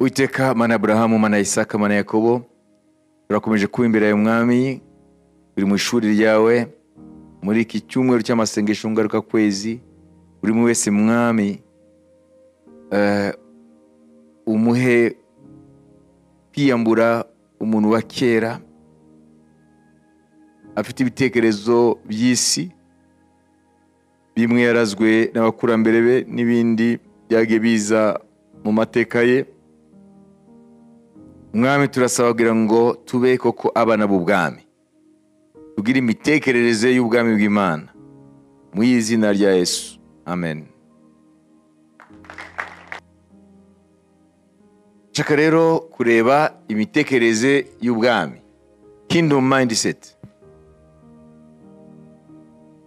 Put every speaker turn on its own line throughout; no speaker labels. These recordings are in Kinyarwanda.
Uwiteka Mana Abrahamu, Mana Isaka, Mana Yakobo, turakomeje kuba imbere yawe Mwami, turi mu ishuri ryawe muri iki cyumweru cy'amasengesho ngaruka kwezi. Buri umwe wese Mwami, umuhe kwiyambura umuntu wa kera afite ibitekerezo by'isi, bimwe yarazwe n'abakurambere be n'ibindi byagiye biza mu mateka ye. Mwami, turasaba kugira ngo tube koko abana b'ubwami, tugire imitekerereze y'ubwami bw'Imana, mu izina rya Yesu, amen. Nshaka rero kureba imitekerereze y'ubwami, kingdom mindset.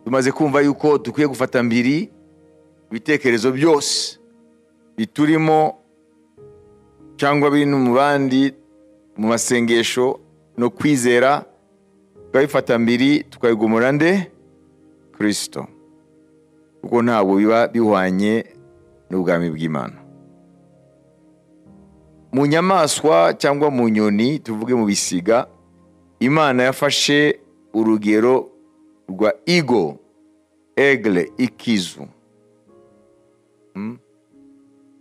Tumaze kumva yuko dukwiye gufata mbiri ibitekerezo byose biturimo cyangwa biri mu bandi mu masengesho no kwizera, tukabifata mbiri tukabigumura nde? Kristo, kuko ntabwo biba bihwanye n'ubwami bw'Imana. Mu nyamaswa cyangwa mu nyoni, tuvuge mu bisiga, Imana yafashe urugero rwa eagle, aigle, ikizu.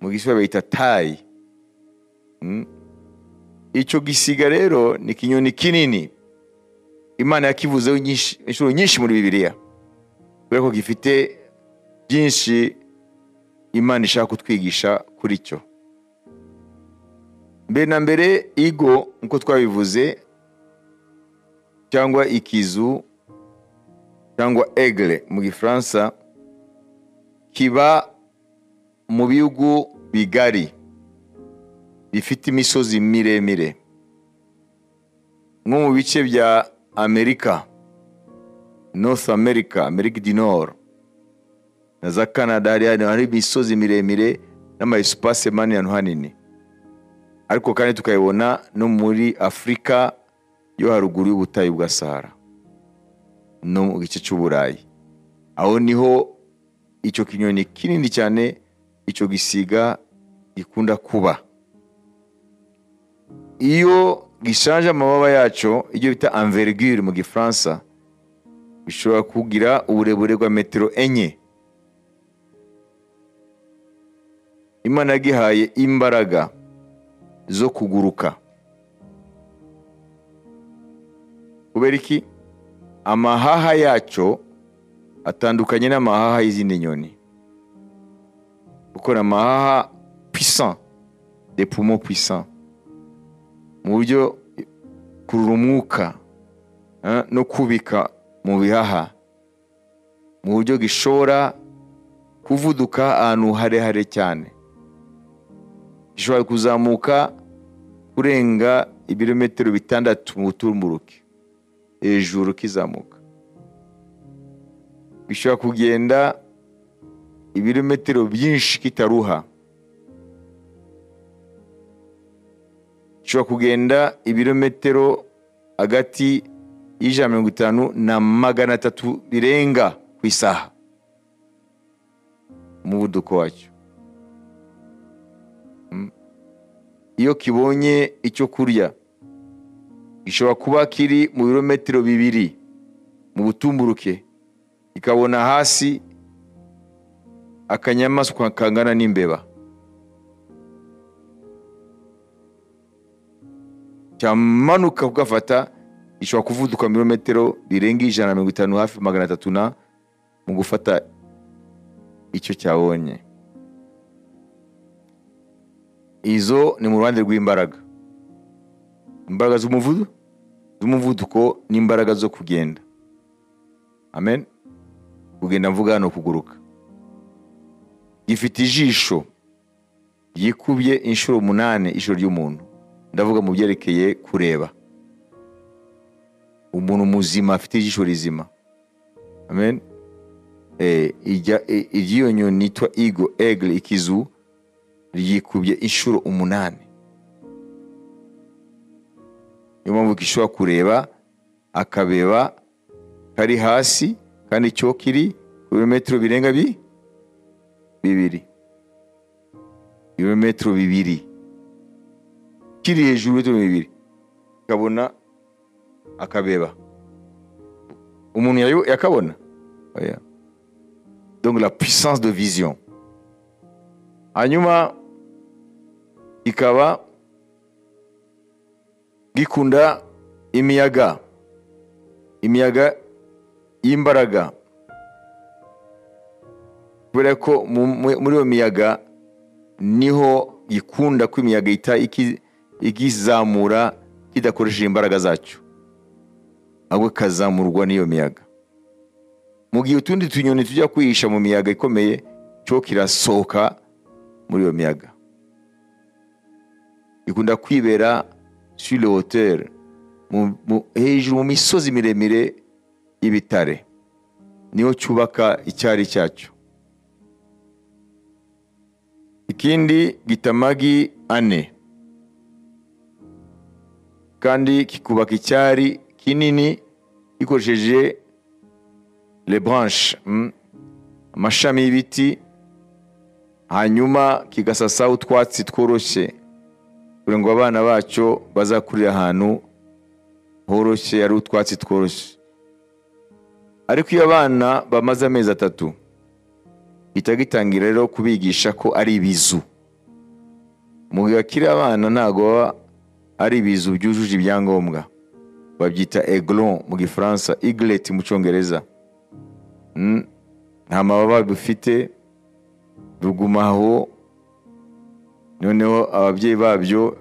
Mu Giswahili bayita tai. Icyo gisiga rero ni kinyoni kinini. Imana yakivuzeho inshuro nyinshi muri Bibiliya, kubera ko gifite byinshi Imana ishaka kutwigisha kuri cyo. Mbere na mbere, eagle nkuko twabivuze, cyangwa ikizu cyangwa aigle mu Gifaransa, kiba mu bihugu bigari bifite imisozi miremire, nko mu bice bya Amerika, North America, Amerika du Nord na za Canada, hari imisozi miremire n'ama espace manini ahantu hanini. Ariko kandi tukayibona no muri Afurika yo haruguru y'ubutayu bwa Sahara no mu gice cy'Uburayi. Aho niho icyo kinyoni kinini cyane, icyo gisiga gikunda kuba. Iyo gishanje amababa yacyo, ibyo bita envergure mu Gifaransa, bishobora kugira uburebure bwa metero 4. Imana yagihaye imbaraga zo kuguruka. Kubera iki? Amahaha yacyo atandukanye n'amahaha y'izindi nyoni, kuko ni amahaha puissant, des poumons puissants, mu buryo kurura umwuka no kubika mu bihaha, mu buryo gishobora kuvuduka ahantu harehare cyane, gishobora kuzamuka kurenga ibirometero 6 mu butumburuke hejuru kizamuka, gishobora kugenda ibirometero byinshi kitaruha, gishobora kugenda ibirometero hagati y'150 na 300 birenga ku isaha, umuvuduko wacyo. Iyo kibonye icyo kurya, gishobora kuba kiri mu birometero 2 mu butumburuke, ikabona hasi akanyamaswa kangana n'imbeba, cyamanuka kugafata, gishobora kuvuduka ibirometero birenga 150 hafi 300 na mu gufata icyo cyabonye. Izo ni mu ruhande rw'imbaraga, imbaraga z'umuvuduko n'imbaraga zo kugenda. Amen. Kugenda mvuga no kuguruka. Gifite ijisho ryikubye inshuro 8 ijisho ry'umuntu. Ndavuga mu byerekeye kureba. Umuntu muzima afite ijisho rizima. Amen. Iyo nyoni yitwa eagle, aigle, ikizu, ryikubye inshuro 8. Niyo mpamvu gishobora kureba akabeba kari hasi kandi cyo kiri ku birometero birenga 2. Ibirometero 2. Kiri hejuru y'ibitero 2, kabona akabeba. Umuntu yakabona? Oya. Donc la puissance de vision. Hanyuma ikaba gikunda imiyaga, imiyaga y'imbaraga, kubera ko muri iyo miyaga niho gikunda ko imiyaga ita ikizamura kidakoresheje imbaraga zacyo, ahubwo kazamurwa n'iyo miyaga. Mu gihe utundi tunyoni tujya kwihisha mu miyaga ikomeye, cyo kirasohoka muri iyo miyaga. Ikunda kwibera sur le hauteur, hejuru mu misozi miremire y'ibitare, niho cyubaka icyari cyacyo. Ikindi gita amagi 4, kandi kikubaka icyari kinini gikoresheje les branches, amashami y'ibiti, hanyuma kigasasa utwatsi tworoshye kugira ngo abana bacyo bazakurira ahantu horoshye ari utwatsi tworoshye. Ariko iyo abana bamaze amezi 3, itagitangira rero kubigisha ko ari ibizu. Mu gihe akiri abana ntago ari ibizu byujuje ibyangombwa, babyita aiglon mu Gifaransa, eaglet mu Cyongereza. Nta mababa bifite, biguma aho. Noneho ababyeyi babyo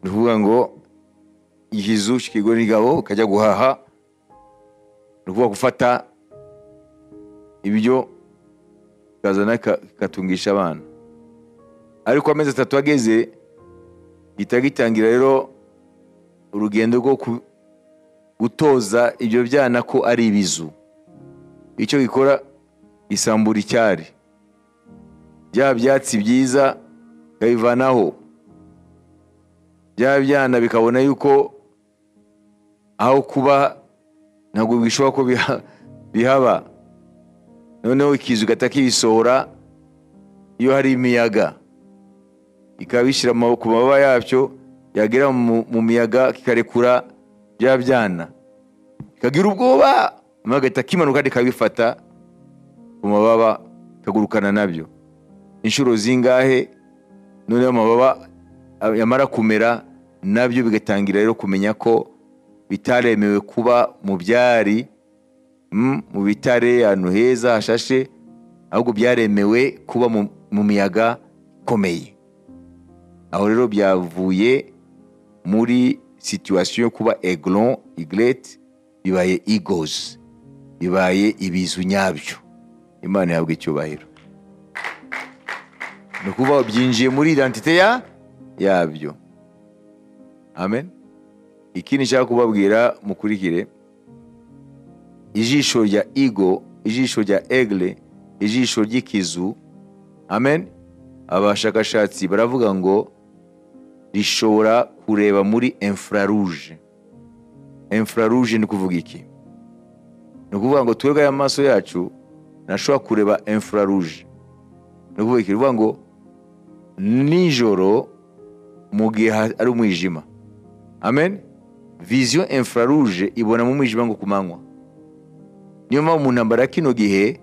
bivuga ngo ikizu kigora ingabo kajya guhaha, nukuvuga gufata ibyo kazana katungisha abana. Ariko amezi 3 ageze, gitagitangira rero urugendo rwo gutoza ibyo byana ko ari ibizu. Icyo gikora, isambura icyari, bya byatsi byiza kabivanaho, bya byana bikabona yuko aho kuba ntabwo bishoboka ko bihaba. Noneho ikizu gatakibisohora iyo hari imiyaga, ikabishyira ku mababa yacyo, yagera mu miyaga kikarekura bya byana, ikagira ubwoba, magahita kimanuka kikabifata ku mababa kagurukana nabyo inshuro zingahe. Noneho amababa yamara kumera, nabyo bigatangira rero kumenya ko bitaremewe kuba mu byari, mu bitare ahantu heza hashashe, ahubwo byaremewe kuba mu miyaga ikomeye. Aho rero byavuye muri situation yo kuba aiglon, eaglet, bibaye eagles, bibaye ibizu nyabyo. Imana ihabwe icyubahiro. Ni ukuvuga byinjiye muri identité yabyo. Amen. Ikindi nshaka kubabwira mukurikire, ijisho rya eagle, ijisho rya aigle, ijisho ry'ikizu, amen, abashakashatsi baravuga ngo rishobora kureba muri infrarouge. Infrarouge ni kuvuga iki? Ni ukuvuga ngo twebwe aya maso yacu ntashobora kureba infrarouge. Ni ukuvuga iki? Ni ukuvuga ngo nijoro mu gihe ari umwijima, amen, vision infrarouge ibona mu mwijima ngo kumanywa. Niyo mpamvu mu ntambara kino gihe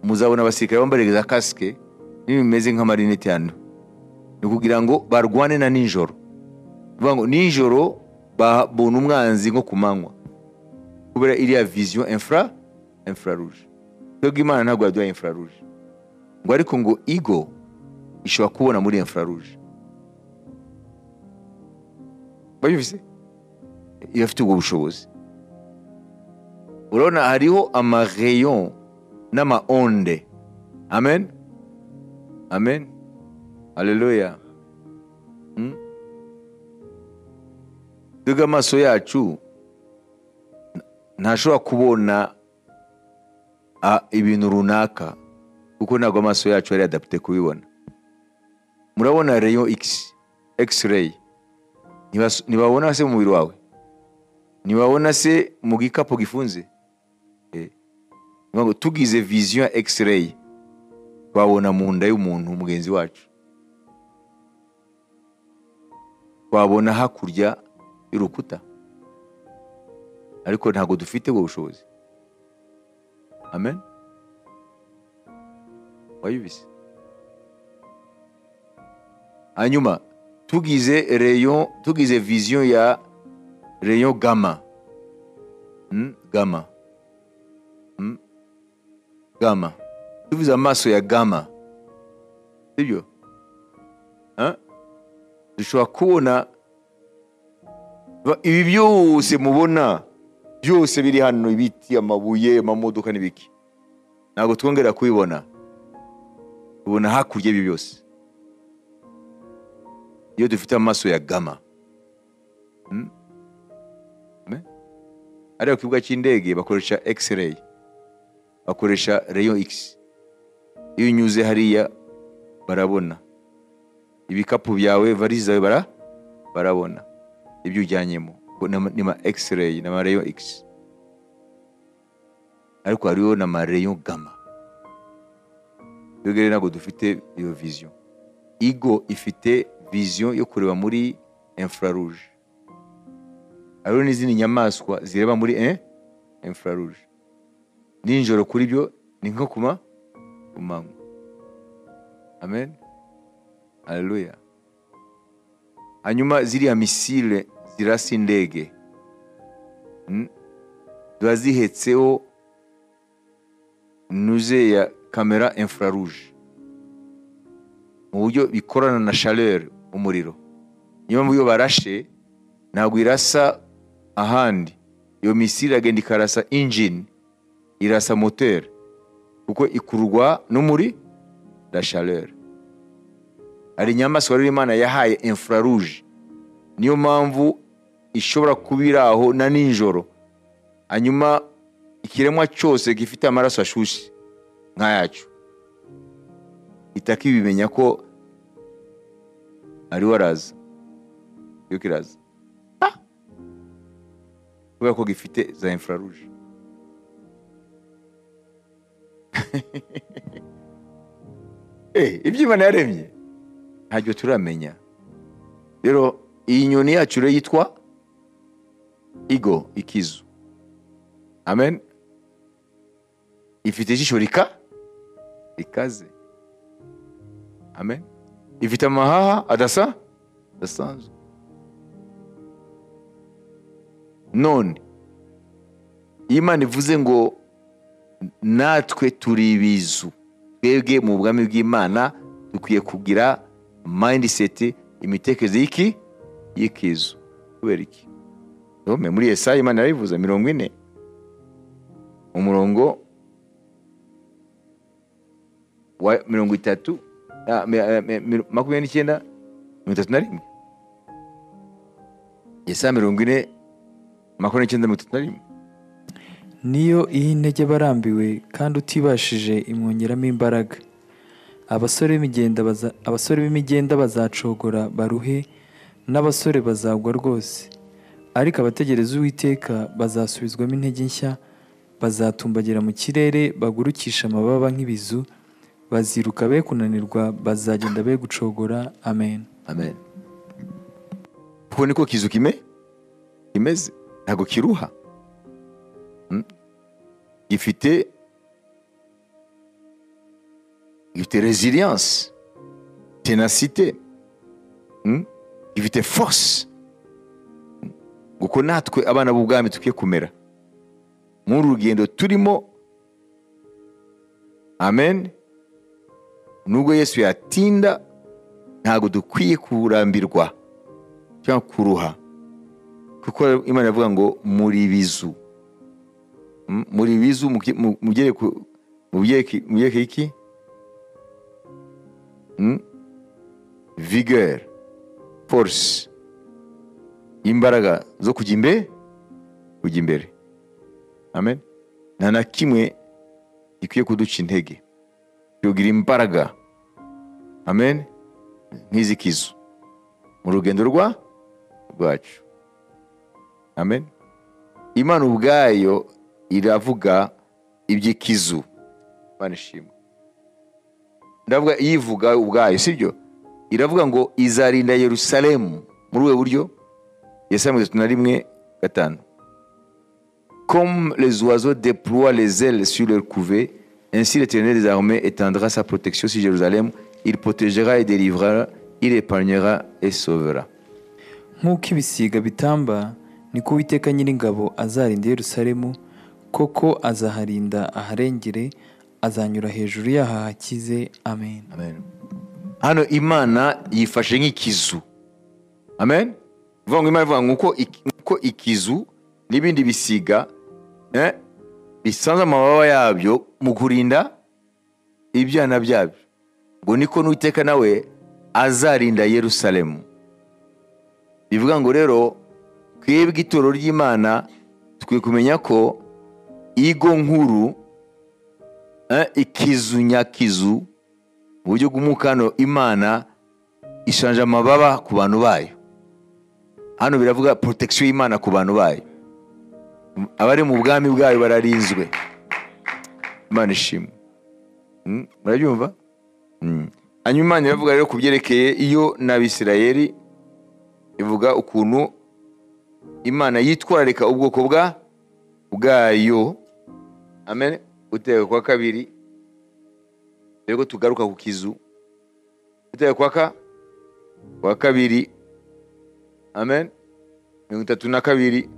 muzabona abasirikare bambaye za casque n'ibimeze nk'amarinete hano, ni kugira ngo barwane na nijoro. Bivuga ngo nijoro babona umwanzi nko kumanywa kubera iriya vision infrarouge. Twebwe Imana ntabwo yaduha infrarouge, ngo ariko ngo ego ishobora kubona muri infrarouge. Babyumvise? Iyo afite ubwo bushobozi. Urabona hariho ama rayon n'ama onde. Amen. Amen. Haleluya. Twebwe amaso yacu ntashobora kubona ibintu runaka kuko ntabwo amaso yacu ari adapte kubibona. Murabona rayon X, X-ray, ntibabona se mu mubiri wawe, ntibabona se mu gikapu gifunze. Ngo tugize vision X-ray twabona mu nda y'umuntu mugenzi wacu. Twabona hakurya y'urukuta, ariko ntabwo dufite ubwo bushobozi. Amen. Wayubise? Hanyuma tugize rayon, tugize vision ya rayon gamma, gamma, gamma, tuvuze amaso ya gamma, sibyo? Dushobora kubona ibi byose mubona byose biri hano, ibiti, amabuye, amamodoka n'ibiki, ntabwo twongera kubibona. Tubona hakurya ibi byose iyo dufite amaso ya gamma. Ariko ku kibuga cy'indege bakoresha x-ray, bakoresha rayon X. Iyo unyuze hariya barabona ibikapu byawe, varize zawe, barabona ibyo ujyanyemo. Ni ma x-ray, ni ma rayon X. Ariko hariho na ma rayon gamma. Twebwe ntabwo dufite iyo vision. Eagle ifite vision yo kureba muri infrarouge. Hariho n'izindi nyamaswa zireba muri infrarouge. Nijoro kuri byo ni nko kuma kumanywa. Amen. Haleluya. Hanyuma ziriya misile zirasa indege, ziba zihetseho nuze ya kamera infrarouge mu buryo bikorana na chaleur, umuriro. Niyo mpamvu iyo barashe ntabwo irasa ahandi, iyo misile iragenda ikarasa engine, irasa moteur, kuko ikururwa n'umuri la chaleur. Hari inyamaswa rero Imana yahaye infrarouge, niyo mpamvu ishobora kuba aho na nijoro. Hanyuma ikiremwa cyose gifite amaraso ashyushye nk'ayacu itakibimenya ko ariwe araza, iyo kiraza kubera ko gifite za infrarouge. Ibyo Imana yaremye ntabyo turamenya. Rero iyi nyoni yacu rero yitwa eagle, ikizu. Amen. Ifite ijisho rikaze. Amen. Ifite amahaha adasanzwe. None Imana ivuze ngo natwe turi ibizu, twebwe mu bwami bw'Imana dukwiye kugira mindset, imitekerereze y'iki y'ikizu. Kubera iki? Dome muri Yesaya Imana yarivuze 40 umurongo wa 30 29 31. Yesaya 40 29 31.
Niyo iyi intege barambiwe kandi utibashije imwongeramo imbaraga. Abasore b'imigenda bazacogora baruhe, n'abasore bazagwa rwose. Ariko abategereza Uwiteka bazasubizwamo intege nshya, bazatumbagira mu kirere bagurukisha amababa nk'ibizu, baziruka be kunanirwa, bazagenda be gucogora. Amen.
Amen. Kuko niko kizu kimeze, ntabwo kiruha. Gifite résilience, ténacité, gifite force. Kuko natwe abana b'ubwami tukwiye kumera muri rugendo turimo. Amen. Nubwo Yesu yatinda, ntabwo dukwiye kurambirwa cyangwa kuruha, kuko Imana ivuga ngo muri bizu, muri bizu mubyereke iki? Vigueur, force, imbaraga zo kujya imbere. Amen. Nta na kimwe gikwiye kuduca intege, tugira imbaraga. Amen. Nk'izikizu mu rugendo rwacu. Amen. Imana ubwayo iravuga iby'ikizu. Imana ishimwe. Ndavuga iyivuga ubwayo, sibyo? Iravuga ngo izarinda Yerusalemu Muri ubu buryo, Yesaya 31:5. Comme les oiseaux déploient les ailes sur leur couvée, ainsi l'Éternel des armées étendra sa protection sur Jérusalem. Il protégera et délivrera, il épargnera et sauvera.
Nk'uko ibisiga bitamba, niko Uwiteka Nyiringabo azarinda Yerusalemu, koko azaharinda aharengere, azanyura hejuru yaho ahakize. Amen.
Amen. Hano Imana yifashe nk'ikizu. Amen. Vuga ngo Imana ivuga ngo uko ikizu n'ibindi bisiga bisanze amababa yabyo mu kurinda ibyana byabyo, ngo niko n'Uwiteka nawe azarinda Yerusalemu. Bivuga ngo rero twebwe itorero ry'Imana tukwiye kumenya ko igo nkuru, ikizu nyakizu mu buryo bw'umwuka, hano Imana ishanje amababa ku bantu bayo. Hano biravuga protection y'Imana ku bantu bayo. Abari mu bwami bwayo bararinzwe. Imana ishimwe. Murabyumva? Hanyuma Imana iravuga rero ku byerekeye iyo n'Abisirayeli, ivuga ukuntu Imana yitwararika ubwoko bwayo. Amen. Guteka kwa kabiri, rero tugaruka ku kizu. Guteka kwa kabiri. Amen. 32.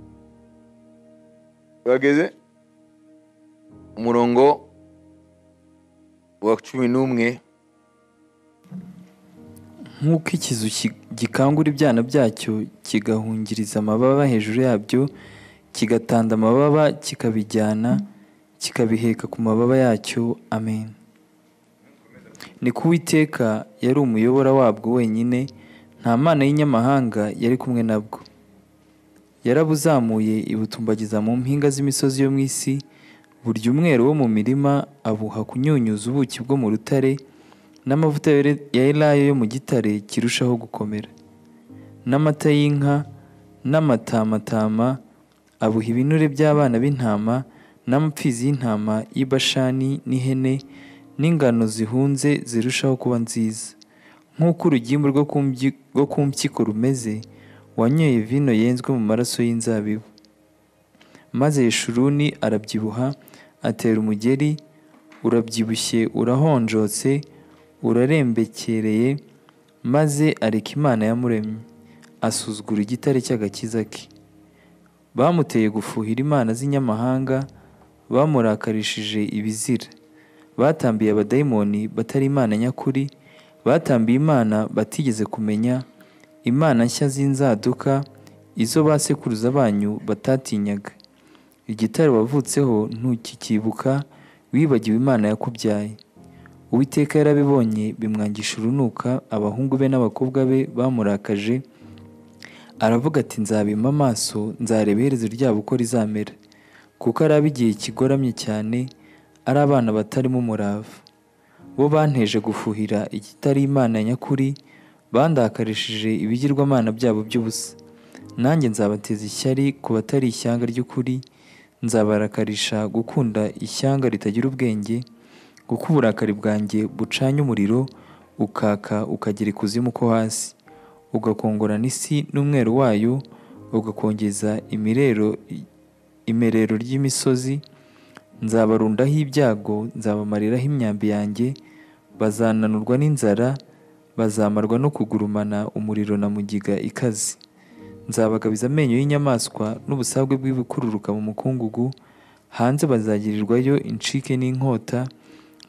Bageze umurongo wa 11.
Nk'uko ikizu gikangura ibyana byacyo, kigahungiriza amababa hejuru yabyo, kigatanda amababa kikabijyana, kikabiheka ku mababa yacyo. Amen. Niko Uwiteka yari umuyobora wabwo wenyine, nta mana y'inyamahanga yari kumwe nabwo. Yarabuzamuye ibutumbagiza mu mpinga z'imisozi yo mu isi, burya umwero wo mu mirima abuha kunyunyuza ubuki bwo mu rutare, n'amavuta ya elayo yo mu gitare kirushaho gukomera, n'amata y'inka n'amatamatama abuha ibinure by'abana b'intama, n'amapfizi y'intama y'i Bashani n'ihene, n'ingano zihunze zirushaho kuba nziza. Nk'uko urugimbu rwo ku mpyiko rumeze, wanyoye vino yenzwe mu maraso y'inzabibu. Maze Yeshuruni arabyibuha, atera umugeri, urabyibushye, urahonjotse, urarembekereye, maze areka Imana yamuremye, asuzugura igitare cy'agakiza ke. Bamuteye gufuhira imana z'inyamahanga, bamurakarishije ibizira. Batambiye abadayimoni batari Imana nyakuri, batambiye imana batigeze kumenya, imana nshya z'inzaduka, izo ba sekuruza banyu batatinyaga. Igitare wavutseho ntukikibuka, wibagiwe Imana yakubyaye. Uwiteka yarabibonye bimwangisha urunuka, abahungu be n'abakobwa be bamurakaje, aravuga ati nzabima amaso, nzareba iherezo ryabo uko rizamera, kuko ari ab'igihe kigoramye cyane, ari abana batarimo umurava. Bo banteje gufuhira igitari Imana nyakuri, bandakarishije ibigirwamana byabo by'ubusa. Nanjye nzabateza ishyari ku batari ishyanga ry'ukuri, nzabarakarisha gukunda ishyanga ritagira ubwenge, kuko uburakari bwanjye bucanye umuriro, ukaka ukagera ikuzimu ko hasi, ugakongorana isi n'umweru wayo, ugakongeza imerero ry'imisozi. Nzabarundaho ibyago, nzabamariraho imyambi yanjye, bazananurwa n'inzara, bazamarwa no kugurumana umuriro na mugiga ikaze. Nzabagabiza amenyo y'inyamaswa n'ubusabwe bw'ibikururuka mu mukungugu, hanze bazagirirwayo incike n'inkota,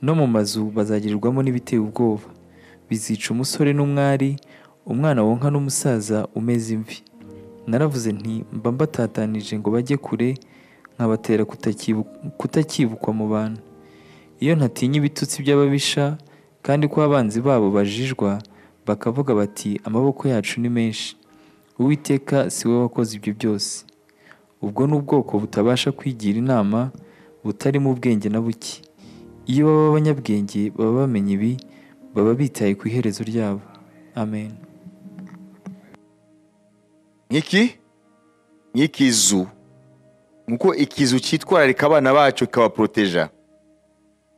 no mu mazu bazagirirwamo n'ibiteye ubwoba. Bizica umusore n'umwari, umwana wonka n'umusaza umeze imvi. Naravuze nti mba mbatatanije ngo bajye kure, nkabatera kutakibukwa mu bantu. Iyo ntatinya ibitutsi by'ababisha, kandi ko abanzi babo bajijwa, bakavuga bati amaboko yacu ni menshi, Uwiteka si we wakoze ibyo byose. Ubwo ni ubwoko butabasha kwigira inama, butarimo ubwenge na buke. Iyo baba abanyabwenge baba bamenye ibi, baba bitaye ku iherezo ryabo. Amen.
Nk'ikizu, nkuko ikizu cyitwararika abana bacyo kikabaproteja,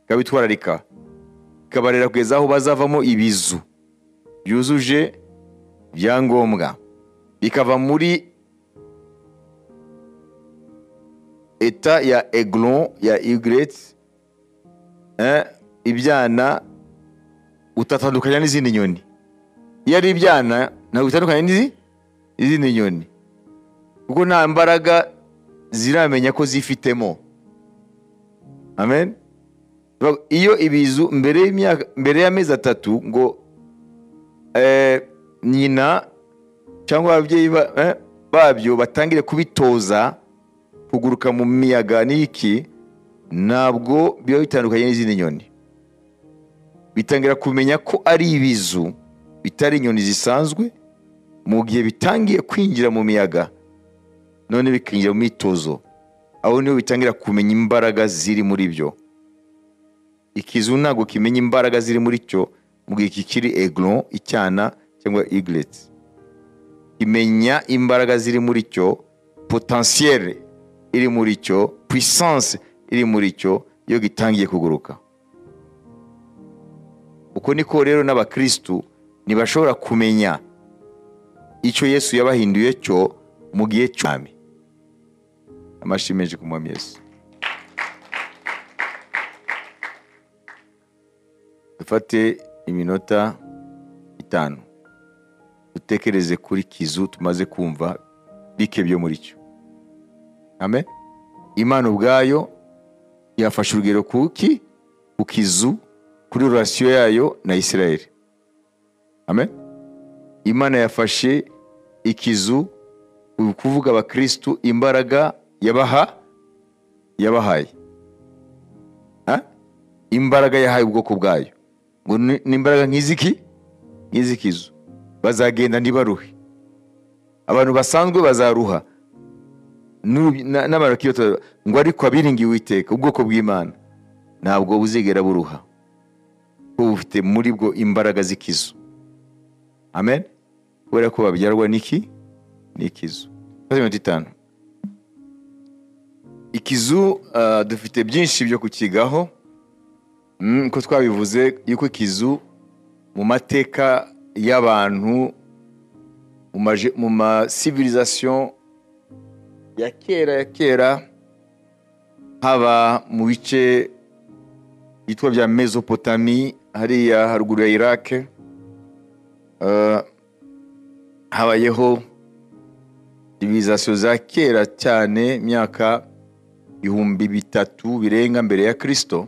kikabitwararika, kikabarera kugeza aho bazavamo ibizu byuzuje ibyangombwa. Bikava muri eta ya aiglon ya egret, ibyana utatandukanya n'izindi nyoni. Iyo ari ibyana ntabwo bitandukanye n'izindi nyoni, kuko nta mbaraga ziramenya ko zifitemo. Amen. Iyo ibizu mbere y'amezi 3 ngo nyina cyangwa ababyeyi babyo batangire kubitoza kuguruka mu miyaga n'iki, ntabwo biba bitandukanye n'izindi nyoni. Bitangira kumenya ko ari ibizu bitari inyoni zisanzwe mu gihe bitangiye kwinjira mu miyaga, none bikinjira mu myitozo. Aho niho bitangira kumenya imbaraga ziri muri byo. Ikizu ntabwo kimenya imbaraga ziri muri cyo mu gihe kikiri aiglon, icyana cyangwa eaglet. Imenya imbaraga ziri muri cyo, potentiel iri muri cyo, puissance iri muri cyo iyo gitangiye kuguruka. Uko niko rero n'abakristu ntibashobora kumenya icyo Yesu yabahinduye cyo mu gihe cy'umwami. Amashyi menshi ku mwami Yesu. Dufate iminota 5 dutekereze kuri kizu tumaze kumva bike byo muri cyo. Amen. Imana ubwayo yafashe urugero kuki ku kizu, kuri relation yayo na Israel. Amen. Imana yafashe ikizu kuvuga abakristu imbaraga yabahaye. Imbaraga yahaye ubwoko bwayo. Ngo ni imbaraga nk'iziki? Nk'izikizu. Bazagenda ntibaruhe. Abantu basanzwe bazaruha. N'abarakiyota ngo ariko abiringiye Uwiteka, ubwoko bw'Imana ntabwo buzigera buruha. Kuko bufite muri bwo imbaraga z'ikizu. Amen. Kubera ko babyarwa n'iki? N'ikizu. Iminota 5. Ikizu dufite byinshi byo kukigaho. Ko twabivuze yuko ikizu mu mateka y'abantu, mu ma civilisation ya kera, haba mu bice byitwa bya Mesopotami hariya haruguru ya Iraq, habayeho civilisation za kera cyane, myaka 3000 birenga mbere ya Kristo.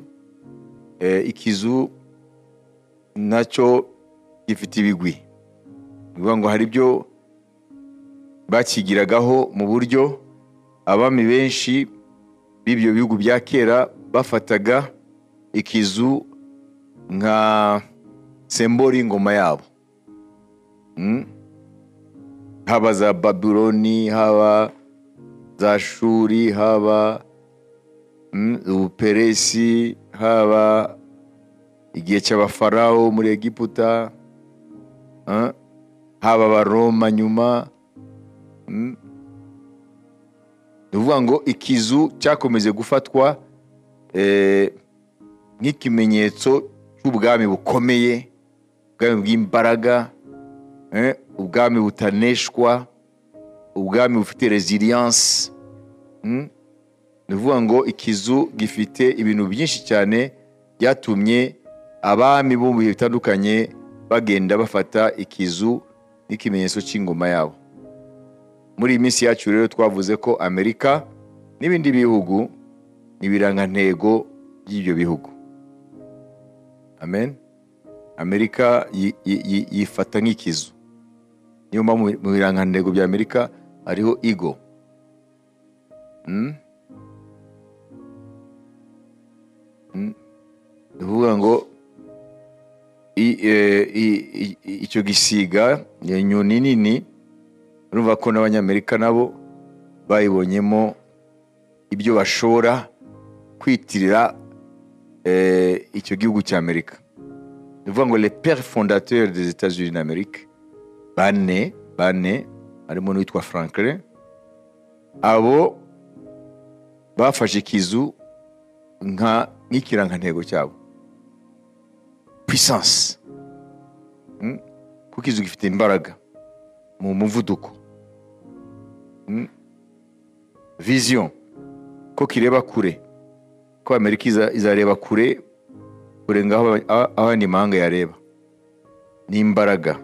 Ikizu nacyo gifite ibigwi. Bivuga ngo hari ibyo bakigiragaho mu buryo abami benshi b'ibyo bihugu bya kera bafataga ikizu nka sembori ingoma yabo. Haba za Babyloni, haba za Shuri, haba Ubuperesi, haba igihe cy'abafarao muri Egiputa, haba abaroma nyuma. Ni ukuvuga ngo ikizu cyakomeje gufatwa nk'ikimenyetso cy'ubwami bukomeye, ubwami bw'imbaraga, ubwami butaneshwa, ubwami bufite resilience. Ni ukuvuga ngo ikizu gifite ibintu byinshi cyane byatumye abami bo mu bihe bitandukanye bagenda bafata ikizu nk'ikimenyetso cy'ingoma yabo. Muri iyi minsi yacu rero twavuze ko Amerika n'ibindi bihugu n'ibirangantego by'ibyo bihugu. Amen. Amerika yifata nk'ikizu. Niyo mpamvu mu birangantego bya Amerika hariho eagle. Ni ngo icyo gisiga inyoni nini, urumva ko n'abanyamerika nabo bayibonyemo ibyo bashobora kwitirira icyo gihugu cya Amerika. Ni ukuvuga ngo les pères fondateurs des États-Unis d'Amérique bane harimo n'uwitwa Franklin, abo bafashe ikizu nk'ikirangantego cyabo, puissance, kuko ikizu gifite imbaraga mu muvuduko, Vision ko kireba kure, ko Amerika izareba kure kurenga aho andi mahanga yareba, ni imbaraga.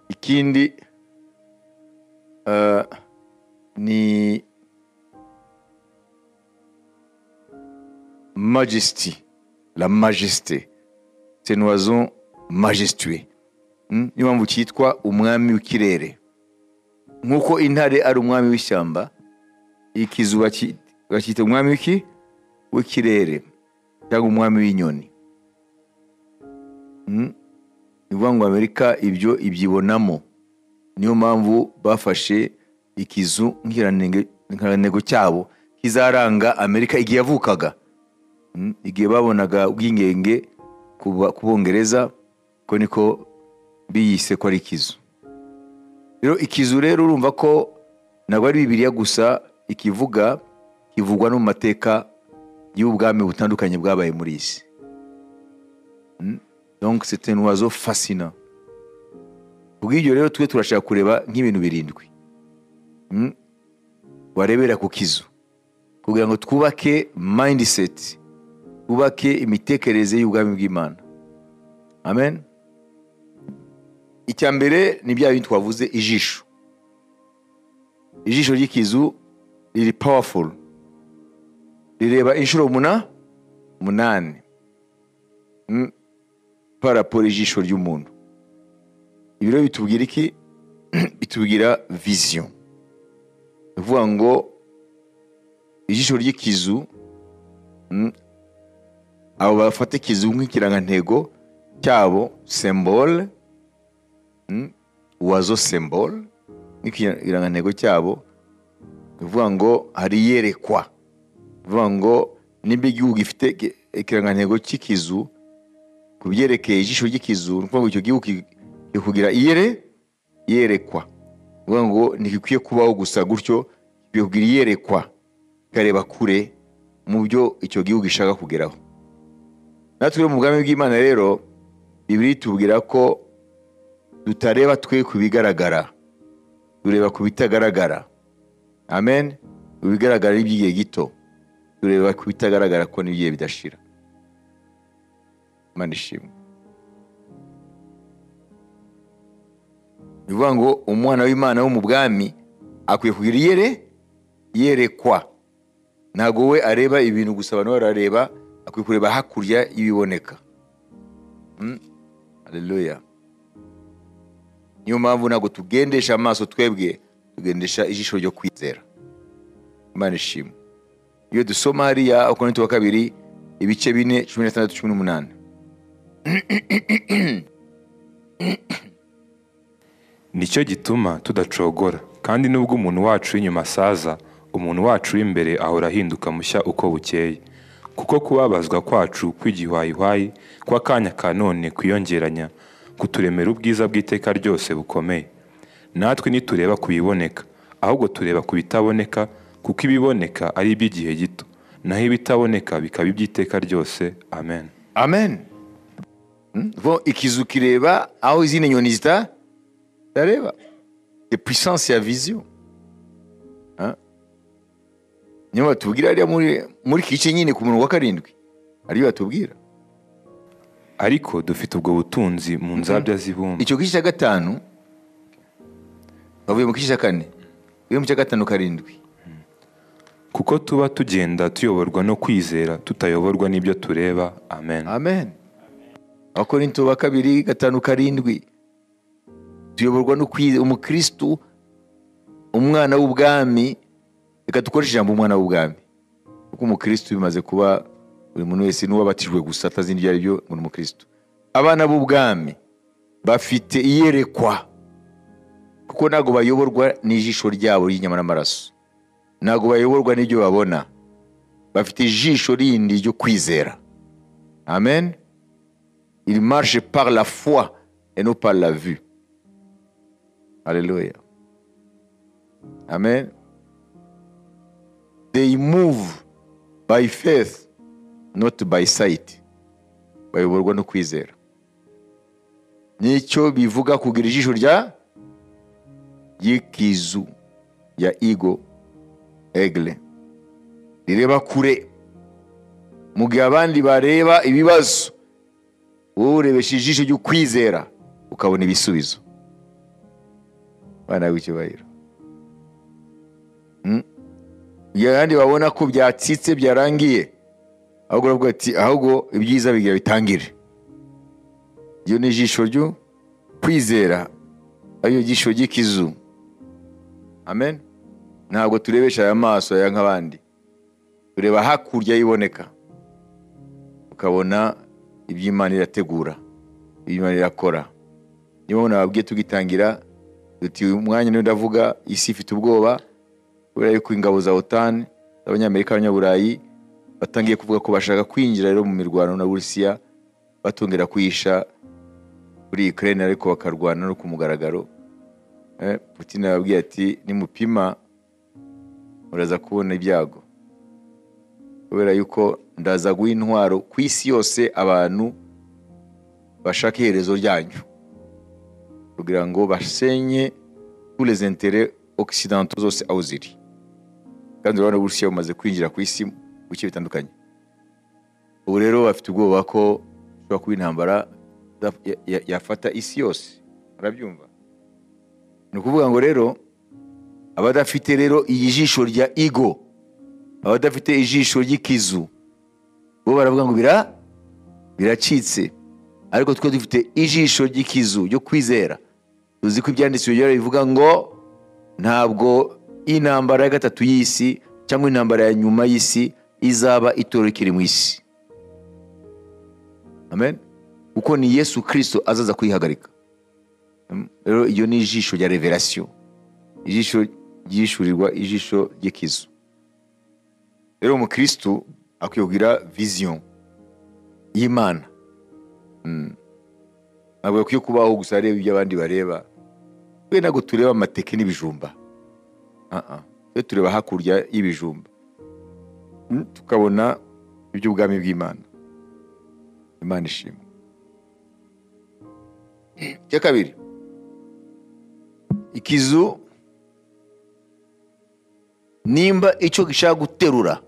Ikindi ni majesty, la majesté, c'est un oiseau majestueux. Niyo mpamvu cyitwa umwami w'ikirere. Nk'uko intare ari umwami w'ishyamba, ikizu bacyita umwami w'ikirere cyangwa umwami w'inyoni. Ni ukuvuga ngo Amerika ibyo ibyibonamo, niyo mpamvu bafashe ikizu nk'ikirangantego cyabo kizaranga Amerika igihe yavukaga, igihe babonaga ubwigenge ku Bongereza, ko niko biyise ko ari ikizu. Rero ikizu rero urumva ko ntabwo ari Bibiliya gusa ikivuga, kivugwa no mu mateka y'ubwami butandukanye bwabaye muri isi. Donc c'est un oiseau fascinant. Kubw'ibyo rero twe turashaka kureba nk'ibintu 7 warebera ku kizu, kugira ngo twubake mindset, twubake imitekerereze y'ubwami bw'Imana. Amen. Icya mbere ni bya bintu twavuze, ijisho. Ijisho ry'ikizu riri powerful, rireba inshuro 8 par rapport ijisho ry'umuntu. Ibi rero bitubwira iki? Bitubwira vision. Bivuga ngo ijisho ry'ikizu, abo bafata ikizu nk'ikirangantego cyabo, symbole, oiseau symbole nk'ikirangantego cyabo, bivuga ngo hari yerekwa. Bivuga ngo nimba igihugu gifite ikirangantego cy'ikizu ku byerekeye ijisho ry'ikizu, ni ukuvuga ngo icyo gihugu kugira yerekwa. Bivuga ngo ntigikwiye kubaho gusa gutyo, gikwiye kugira iyerekwa, ikareba kure mu byo icyo gihugu gishaka kugeraho. Natwe mu bwami bw'Imana rero, Bibiliya itubwira ko tutareba twe ku bigaragara, tureba ku bitagaragara. Amen. Ibigaragara ari iby'igihe gito, tureba ku bitagaragara ko n'ibigiye bidashira. Imana ishimwe. Bivuga ngo umwana w'Imana wo mu bwami akwiye kugira yerekwa. Ntago we areba ibintu gusa abantu barareba, akwiye kureba hakurya y'ibiboneka. Haleluya. Niyo mpamvu ntabwo tugendesha amaso twebwe, tugendesha ijisho ryo kwizera. Imana ishimwe. Iyo dusoma hariya Abakorinto wa kabiri ibice 4 16 18.
Nicyo gituma tudacogora, kandi nubwo umuntu wacu w'inyuma asaza, umuntu wacu w'imbere ahora ahinduka mushya uko bukeye. Kuko kubabazwa kwacu kw'igihwayihwayi kw'akanya ka none kwiyongeranya kuturemera ubwiza bw'iteka ryose bukomeye. Natwe ntitureba ku biboneka, ahubwo tureba ku bitaboneka, kuko ibiboneka ari iby'igihe gito, naho ibitaboneka bikaba iby'iteka ryose. Amen.
Amen. Ikizu kireba aho izindi nyoni zitareba. C'est puissance ya vision. Niyo batubwira ariya muri kice nyine ku murongo wa 7. Ariyo batubwira.
Ariko dufite ubwo butunzi mu nzabya z'ibumba.
Icyo gice cya 5 bavuye mu gice cya 4. Uyu mu cya 5 7.
Kuko tuba tugenda tuyoborwa no kwizera, tutayoborwa n'ibyo tureba. Amen.
Amen. Abakorinto ba kabiri 5 7. Tuyoborwa no kwizera. Umukristo, umwana w'ubwami, reka dukoreshe ijambo umwana w'ubwami, kuko umukristo bimaze kuba buri muntu wese n'uwabatijwe gusa atazi ibyo ari byo ngo ni umukristo. Abana b'ubwami bafite iyerekwa, kuko ntabwo bayoborwa n'ijisho ryabo ry'inyama n'amaraso, ntabwo bayoborwa n'ibyo babona, bafite ijisho rindi ryo kwizera. Amen. Il marche par la foi et non par la vue. Alléluia. Amen. They move by faith, not by sight. Bayoborwa no kwizera. Nicyo bivuga kugira ijisho rya y'ikizu ya Eagle, Aigle, rireba kure. Mu gihe abandi bareba ibibazo, wowe urebesha ijisho ry'ukwizera ukabona ibisubizo. Bana w'icyubahiro. Igihe abandi babona ko byatsitse byarangiye, ahubwo uravuga ati ahubwo ibyiza bigira bitangire. Iyo ni ijisho ryo kwizera, ariyo jisho ry'ikizu. Amen. Ntabwo turebesha aya maso ya nk'abandi, tureba hakurya y'iboneka, ukabona iby'Imana irategura, iby'Imana irakora. Niba nababwiye tugitangira duti uyu mwanya niyo ndavuga, isi ifite ubwoba kubera yuko ingabo za OTAN z'Abanyamerika n'Abanyaburayi batangiye kuvuga ko bashaka kwinjira rero mu mirwano na Burusiya, batongera kuyisha kuri Ukraine, ariko bakarwana no ku mugaragaro. Putin yababwiye ati nimupima muraza kubona ibyago, kubera yuko ndaza guha intwaro ku isi yose abantu bashaka iherezo ryanyu, kugira ngo basenye tous les intérêts occidentaux zose aho ziri. Kandi urabona Uburusiya bumaze kwinjira ku isi mu bice bitandukanye. Ubu rero bafite ubwoba ko ishobora kuba intambara yafata isi yose. Murabyumva? Ni ukuvuga ngo rero abadafite rero iyi jisho rya Eagle, abadafite ijisho ry'ikizu, bo baravuga ngo biracitse. Ariko twe dufite ijisho ry'ikizu ryo kwizera, tuzi ko ibyanditswe byera bivuga ngo ntabwo intambara ya gatatu y'isi cyangwa intambara ya nyuma y'isi izaba itorero rikiri mu isi. Amen. Kuko ni Yesu Kristo azaza kuyihagarika. Rero iyo ni ijisho rya revelation, ijisho ryishurirwa, ijisho ry'ikizu. Rero umukristo akwiye kugira vision y'Imana. Ntabwo akwiye kubaho gusa areba ibyo abandi bareba. Twe ntabwo tureba amateke n'ibijumba. Twe tureba hakurya y'ibijumba, tukabona iby'ubwami bw'Imana. Imana ishimwe. Icya kabiri, ikizu nimba icyo gishaka guterura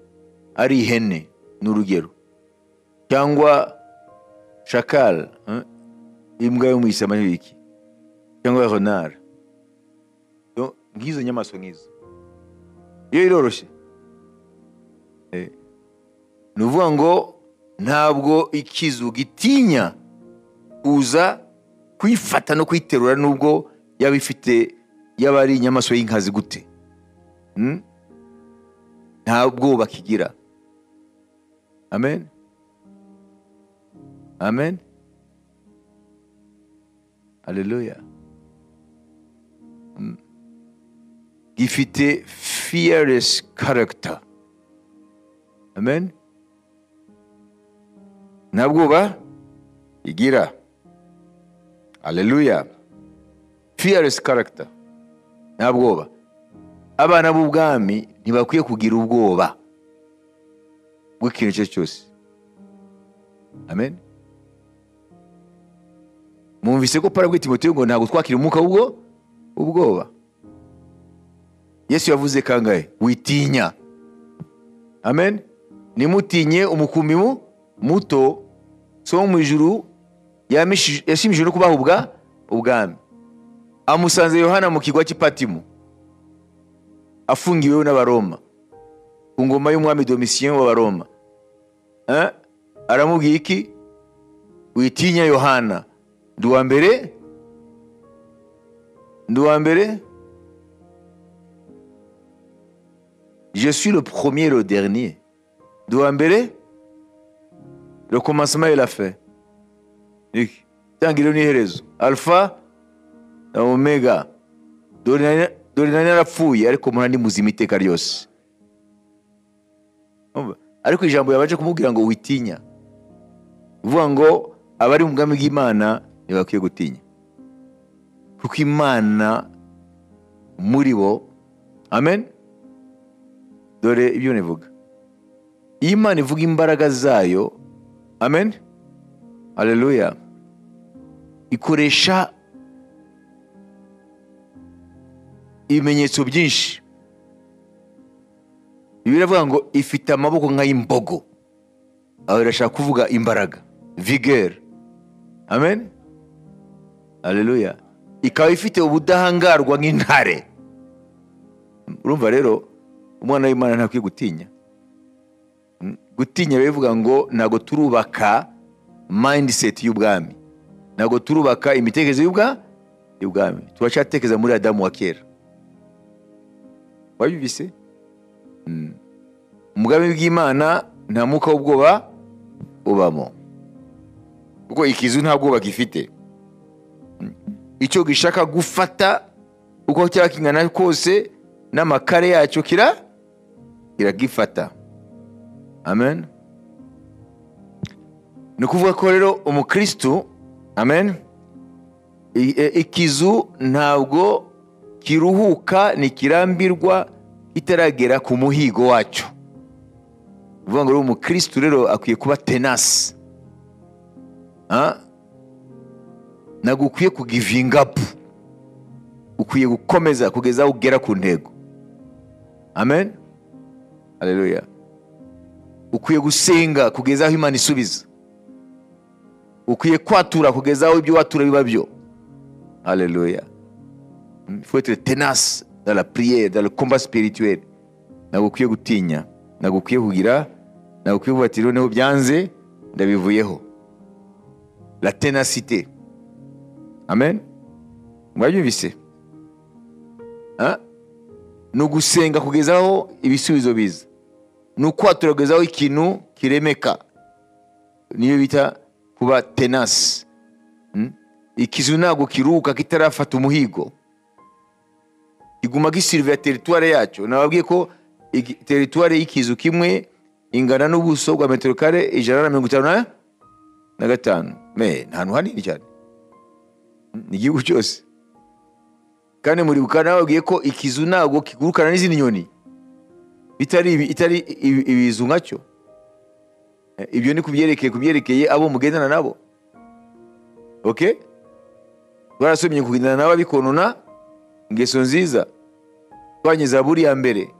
ari ihene ni urugero, cyangwa shakal, imbwa yo mu ishyamba n'ibiki, cyangwa renard, ngizo nyamaswa ngizo, iyo iroroshye. Ni ukuvuga ngo ntabwo ikizu gitinya kuza kwifata no kwiterura, nubwo yaba ifite, yaba ari inyamaswa y'inkazi gute, nta bwoba kigira. Amen. Amen. Haleluya. Gifite fearless character. Amen. Nta bwoba igira. Haleluya. Fearless character. Nta bwoba. Abana b'ubwami ntibakwiye kugira ubwoba bw'ikintu icyo cyose. Amen. Mwumvise ko Pawulo abwiye Timoteyo ngo ntabwo twakira umwuka ubwoba. Yesu yavuze kangahe? Witinya. Amen. Nimutinye umukumbi muto, so mu ijuru yashimishijwe no kubaha ubwami. Amusanze Yohana mu kigwa cy'Ipatimo, afungiwe n'Abaroma ku ngoma y'umwami Domitien w'Abaroma. Aramubwiye iki? Witinya Yohana, ndi uwa mbere, ndi uwa mbere. Je suis le premier et le dernier. Ndi uwa mbere, le commencement et la fin. Itangiriro n'iherezo, Alpha na Omega. Dore nari narapfuye, ariko mpora ndi muzima iteka ryose. Ariko ijambo yabanje kumubwira ngo witinya, uvuga ngo abari mu bwami bw'Imana ntibakwiye gutinya, kuko Imana muri bo. Amen. Dore ibyo nivuga, iyo Imana ivuga imbaraga zayo, amen, haleluya, ikoresha ibimenyetso byinshi. Biravuga ngo ifite amaboko nk'ay'imbogo. Aho irashaka kuvuga imbaraga, vigor. Amen. Haleluya. Ikaba ifite ubudahangarwa nk'intare. Urumva rero umwana w'Imana ntakwiye gutinya. Gutinya bivuga ngo ntago turubaka mindset y'ubwami, ntago turubaka imitekerereze y'ubwami. Turacyatekereza muri Adamu wa kera. Wabyumvise? Umugambi bw'Imana nta mwuka w'ubwoba ubamo, kuko ikizu nta bwoba gifite. Icyo gishaka gufata uko cyaba kingana kose n'amakare yacyo kiragifata. Amen. Ni ukuvuga ko rero umukristo, amen, ikizu ntabwo kiruhuka ntikirambirwa itaragera ku muhigo wacyo. Uvuga ngo umukristo rero akwiye kuba tenace. Ntabwo ukwiye kugivinga up, ukwiye gukomeza kugeza aho ugera ku ntego. Amen. Haleluya. Ukwiye gusenga kugeza aho Imana isubiza. Ukwiye kwatura kugeza aho ibyo watura biba byo. Haleluya. Il faut être tenace dans la prière, dans le combat spirituel. Ntabwo ukwiye gutinya, ntabwo ukwiye kugira, ntabwo ukwiye kuvuga ati noneho byanze ndabivuyeho. La ténacité. Amen. Mwabyumvise? Ni ugusenga kugeza aho ibisubizo biza. Ni ukwatura kugeza aho ikintu kiremeka. Niyo bita kuba tenace. Ikizu ntabwo kiruhuka kitarafata umuhigo. Kiguma gisirivya territoire yacyo. Nababwiye ko territoire y'ikizu kimwe ingana n'ubuso bwa metero kare 155. Me nta hantu hanini cyane, ni igihugu cyose. Kandi muri bukana babwiye ko ikizu ntabwo kigurukana n'izindi nyoni bitari ibizu nkacyo. Ibyo ni kubyerekeye abo mugendana nabo. Okay? Barasomye kugendana nabo bikonona ingeso nziza. Twanye Zaburi ya mbere.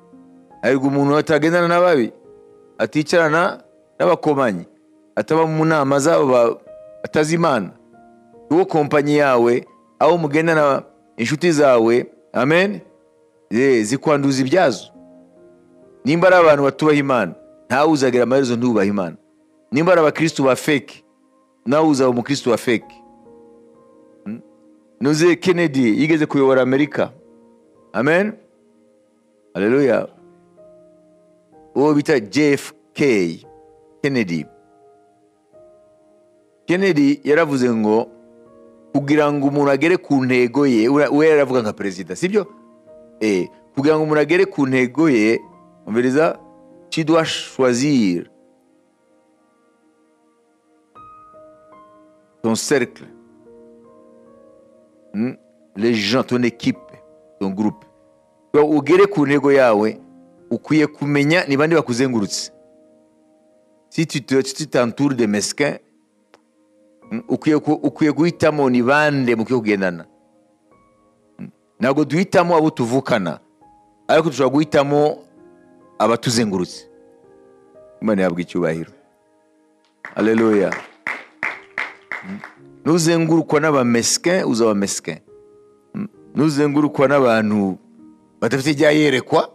Ariko umuntu atagendana n'ababi, aticarana n'abakomanyi, ataba mu nama zabo atazimana. Uwo kompanyi yawe, aho mugendana inshuti zawe, amen, zikwanduza ibyazo. Nimba ari abantu batubaha Imana, ntawe uzagira amaherezo ntubaha Imana. Nimba ari abakristo ba fake, nawe uzaba umukristo wa fake. Nuze Kennedy yigeze kuyobora Amerika. Amen. Haleluya. Uwo bita JFK Kennedy. Kennedy yaravuze ngo kugira ngo umuntu agere ku ntego ye, we yaravuga nka president, sibyo? Kugira ngo umuntu agere ku ntego ye, umviriza, tu dois choisir ton cercle, les gens, ton équipe, ton groupe. Ugere ku ntego yawe, ukwiye kumenya ni bande bakuzengurutse. Si tu t'entoures de mesquins, ukwiye guhitamo ni bande mukwiye kugendana. Ntabwo duhitamo abo tuvukana, ariko dushobora guhitamo abatuzengurutse. Imana yabwa icyubahiro. Haleluya. Nuzengurukwa n'abamesquin, uzaba mesquin. Nuzengurukwa n'abantu badafite ijya yerekwa,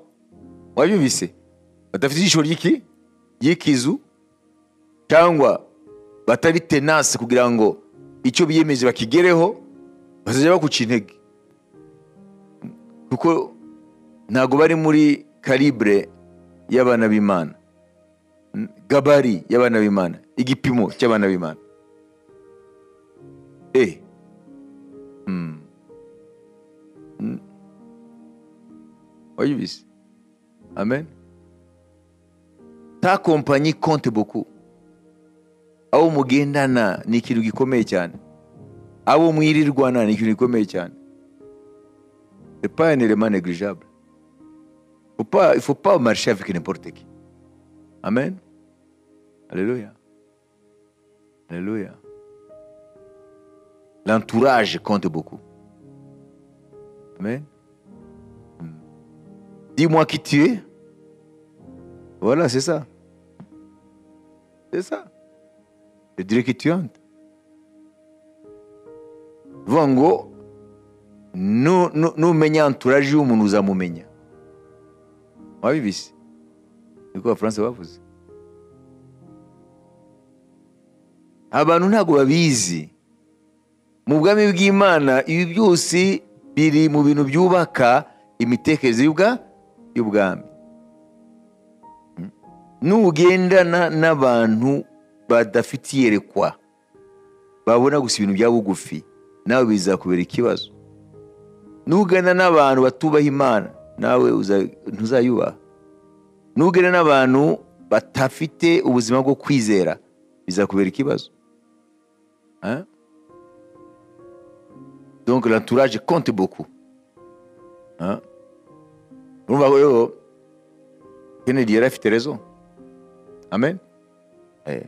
wabyumvise, badafite ijisho ry'iki ry'ikizu, cyangwa batari tenace kugira ngo icyo biyemeje bakigereho, bazajya bakuca intege, kuko ntago bari muri calibre y'abana b'Imana, gabari y'abana b'Imana, igipimo cy'abana b'Imana. Wabyumvise? Amen. Ta compagnie compte beaucoup. Abo mugendana ni ikintu gikomeye cyane. Abo mwirirwana ni ikintu gikomeye cyane. C'est pas un élément négligeable. Il faut pas marcher avec n'importe qui. Amen. Alléluia. Alléluia. L'entourage compte beaucoup. Amen. Dis-moi qui tu es. Voilà, c'est ça. C'est ça. Je dirais que tu hantes. Vuga ngo numenya entourage y'umuntu uzamumenya. Wabibise? Niko abafaransa bavuze. Abantu ntabwo babizi. Mu bwami bw'Imana ibi byose biri mu bintu byubaka imitekerereze y'ubwami. Nugendana n'abantu badafite iyerekwa, babona gusa ibintu bya bugufi, nawe bizakubera ikibazo. Nugana n'abantu batubaha Imana, nawe ntuzayubaha. Nugana n'abantu batafite ubuzima bwo kwizera, bizakubera ikibazo. Hein? Donc l'entourage compte beaucoup. Hein? Urumva rero Kennedy yari afite raison. Amen. Eh.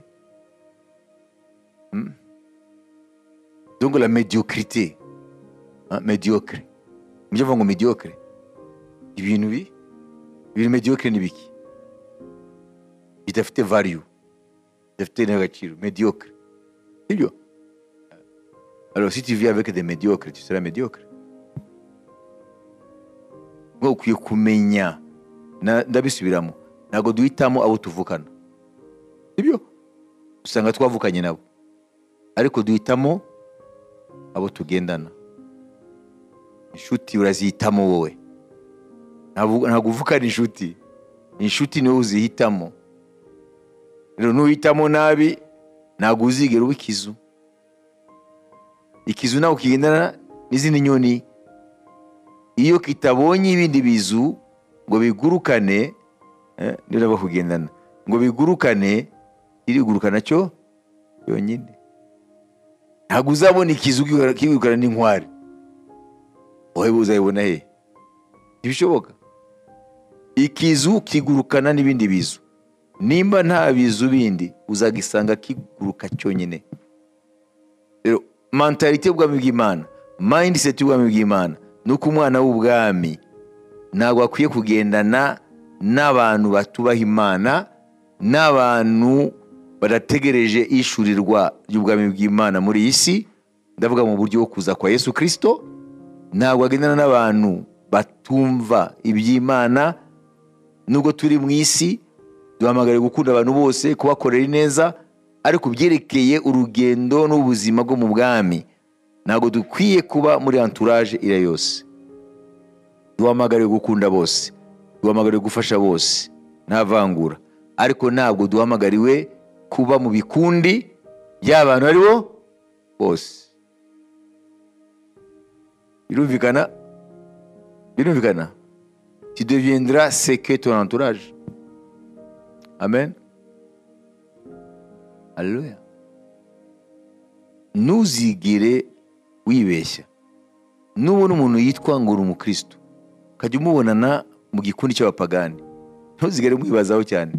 Donc la médiocrité, hein, médiocre. Mujye ngo médiocre. Ibintu bi ibintu médiocre ni biki? Bidafite value. Bidafite n'agaciro, médiocre. Sibyo? Alors si tu vis avec des médiocres, tu seras médiocre. Ngo ukwiye kumenya, ndabisubiramo, ntabwo duhitamo abo tuvukana. Sibyo? Usanga twavukanye nabo. Ariko duhitamo abo tugendana. Inshuti urazihitamo wowe. Ntabwo uvukana inshuti. Inshuti niwe uzihitamo. Rero nuhitamo nabi, ntabwo uzigera uba ikizu. Ikizu nawe kigendana n'izindi nyoni. Iyo kitabonye ibindi bizu ngo bigurukane, niba bakugendana ngo bigurukane, irigurukana cyo yonyine. Ntabwo uzabona ikizu kigurukana n'inkware. Wowe uzayibona he? Ntibishoboka. Ikizu kigurukana n'ibindi bizu. Nimba nta bizu bindi uzagisanga kiguruka cyonyine. Rero mentalite y'ubwami bw'Imana, mindset y'ubwami bw'Imana, nuko umwana w'ubwami ntabwo akwiye kugendana n'abantu batubaha Imana, n'abantu badategereje ishurirwa ry'ubwami bw'Imana muri iyi si. Ndavuga mu buryo bwo kuza kwa Yesu Kristo. Ntabwo agendana n'abantu batumva iby'Imana. Nubwo turi mu isi, duhamagariwe gukunda abantu bose, kubakorera ineza, ariko byerekeye urugendo n'ubuzima bwo mu bwami, ntabwo dukwiye kuba muri entourage iriya yose. Duhamagariwe gukunda bose, duhamagariwe gufasha bose, nta vangura, ariko ntabwo duhamagariwe kuba mu bikundi by'abantu aribo bose. Birumvikana? Birumvikana? Tu deviendras ce que ton entourage. Amen. Alléluia. Ntuzigere wibeshya. Nubona umuntu yitwa ngo uri umukristo, ukajya umubonana mu gikundi cy'abapagani, ntuzigere umwibazaho cyane.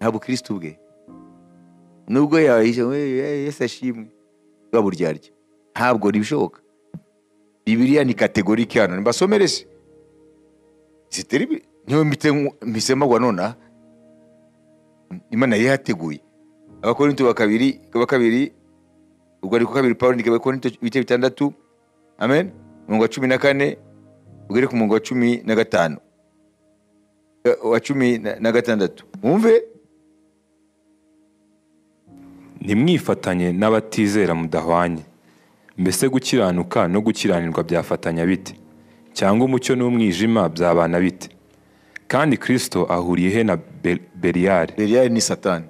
Nta bukristo bwe. Nubwo yahisha Yesu ashimwe, bwa buryarya. Ntabwo ntibishoboka. Bibiliya ni catégorique hano. Mbasomere se. C'est terrible. Niyo mpisema gwa nona. Imana yateguye. Abakorinto ba kabiri, urwandiko kabiri Paulo ni Abakorinto ibice 6. Amen. Umurongo wa 14 ugere ku murongo wa 15. Wa 16. Mwumve.
Ntimwifatanye n'abatizera mudahwanye. Mbese gukiranuka no gukiranirwa byafatanya bite? Cyangwa umucyo n'umwijima byabana bite? Kandi Kristo ahuriye he na Beliyari?
Beliyari ni Satani.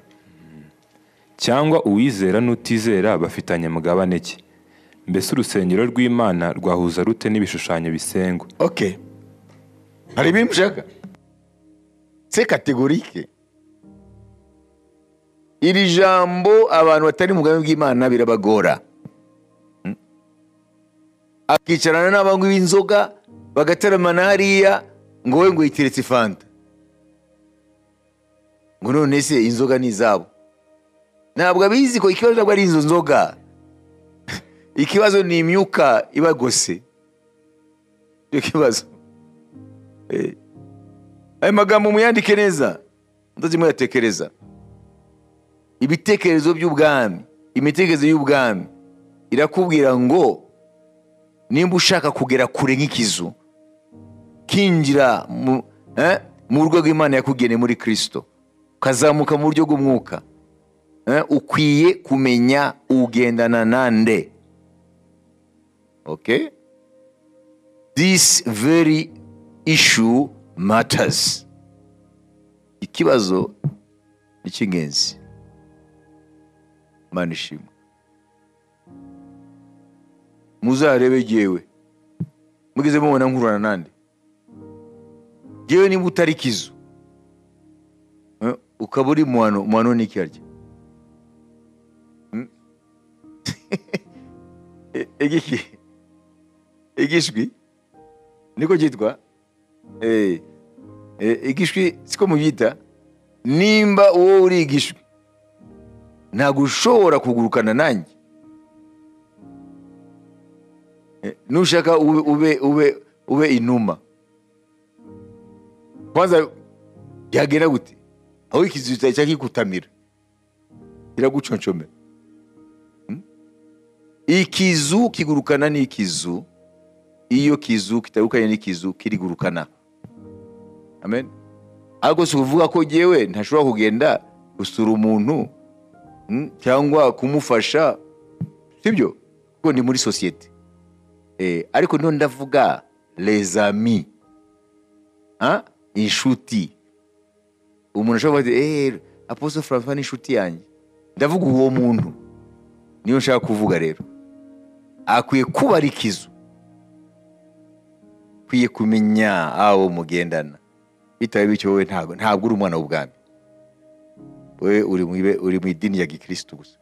Cyangwa uwizera n'utizera bafitanye mugabane ki? Mbese urusengero rw'Imana rwahuza rute n'ibishushanyo bisengwa?
Okay. Hari ibintu mushaka? C'est catégorique. Iri jambo abantu batari mu bwami bw'Imana birabagora. Akicarana n'abanywi b'inzoga bagataramana hariya, ngo we ngo yiteretse ifanta, ngo none se inzoga ni izabo. Ntabwo abizi ko ikibazo ntabwo ari izo nzoga, ikibazo ni imyuka ibagose. Icyo kibazo. Ayo magambo muyandike neza, ndazi muyatekereza. Ibitekerezo by'ubwami, imitekerereze y'ubwami irakubwira ngo nimba ushaka kugera kure nk'ikizu, kinjira mu rwego Imana yakugeneye muri Kristo, ukazamuka mu buryo bw'umwuka, ukwiye kumenya ugendana nande. Okay? This very issue matters. Ikibazo ni cy'ingenzi. Imana ishimwe. Muzarebe jyewe mugeze mubona nkurana nande. Jyewe niba utari kizu, ukaba uri muhano n'iki arya? Igiki? Igishwi? Niko cyitwa? Igishwi siko mubyita? Nimba wowe uri igishwi, ntabwo ushobora kugurukana nanjye. Nushaka ube inuma. Kwanza byagenda gute? Aho ikizu cyakikutamira, kiraguconchomera. Ikizu kigurukana n'ikizu, iyo kizu kitagukanye n'ikizu kirigurukana. Amen. Ariko si kuvuga ko jewe ntashobora kugenda gusura umuntu cyangwa kumufasha, sibyo? Kuko ndi muri societe. Ariko none ndavuga les amis, inshuti. Umuntu ashobora kuvuga Apostle François ni inshuti yanjye. Ndavuga uwo muntu niyo nshaka kuvuga rero. Akwiye kuba ari ikizu, akwiye kumenya abo mugendana. Bitaye bityo wowe ntabwo uri umwana w'ubwami. Wowe uri mu idini ya Gikristo gusa.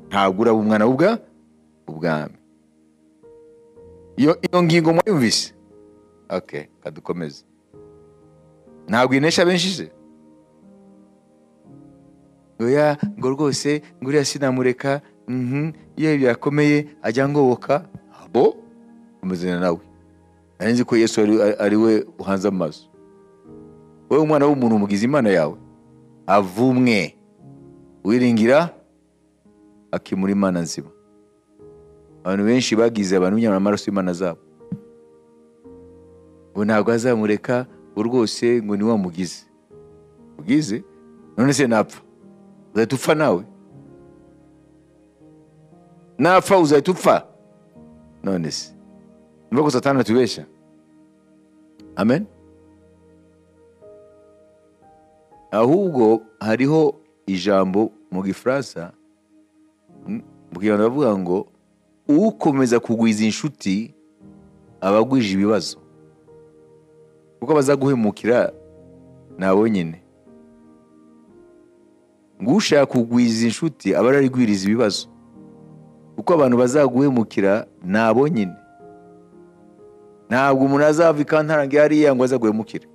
Ntabwo uri umwana w'ubwami. Iyo ngingo mwayumvise? Okay, kadukomeze. Ntabwo inesha benshi se? Oya, ngo rwose nguriya sinamureka, iyo byakomeye ajya ngoboka, abo umezana nawe. Nari nzi ko Yesu ari we uhanze amaso. Wowe umwana w'umuntu umugize Imana yawe, avumwe wiringira akimura Imana nzima. Abantu benshi bagize abantu b'inyama n'amaraso y'Imana zabo. Ngo ntabwo azamureka rwose, ngo ni wamugize. Ugize? None se napfa, uzahita upfa nawe? Napfa uzahita upfa? None se niba ko Satani atubeshya? Amen. Ahubwo hariho ijambo mu Gifaransa, mu Kinyarwanda bavuga ngo ukomeza kugwiza inshuti abagwije ibibazo, kuko bazaguhemukira nabo nyine. Ngo ushaka kugwiza inshuti aba ararigwiriza ibibazo, kuko abantu bazaguhemukira nabo nyine. Ntabwo umuntu azava ikantarange hariya ngo azaguhemukire,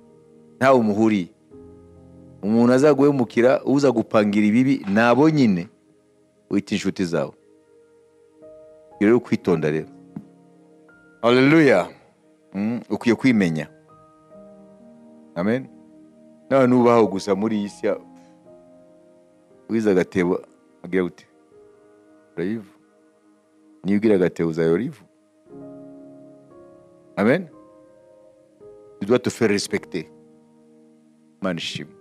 ntawe umuhuriye. Umuntu azaguhemukira, uza gupangira ibibi nabo nyine, wita inshuti zawe. Rero kwitonda rero. Haleluya. Ukwiye kwimenya. Amen. Nawe nubaho gusa muri iyi si, wiza agatebo agira gute? Urayivu. Niyo ugira agatebo uzayora ivu. Amen. Tu dois te faire respecter. Imana ishimwe.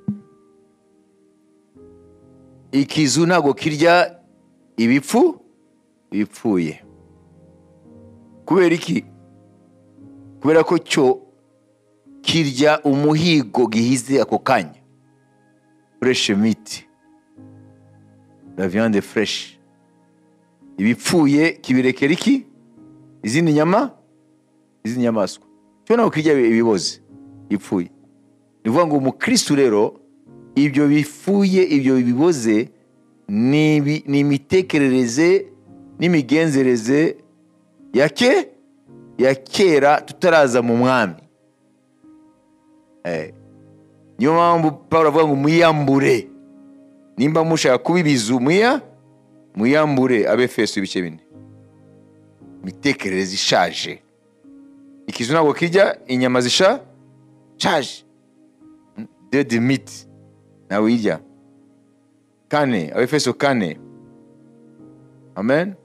Ikizu ntabwo kirya ibipfu bipfuye. Kubera iki? Kubera ko cyo kirya umuhigo gihize ako kanya. Fresh meat, la viande fresh. Ibipfuye kibirekera iki? Izindi nyama, izindi nyamaswa. Cyo ntabwo kirya ibiboze ipfuye. Ni ukuvuga ngo umukristo rero ibyo bifuye, ibyo biboze ni imitekerereze n'imigenzereze ya kera tutaraza mu mwami. Niyo mpamvu Paulo avuga ngo muyambure. Nimba mushaka kuba ibizu muyambure. Abefeso ibice 4. Imitekerereze ishaje. Ikizu ntabwo kirya inyama zishaje. Charge dead meat nawe irya. 4, Abefeso 4. Amen.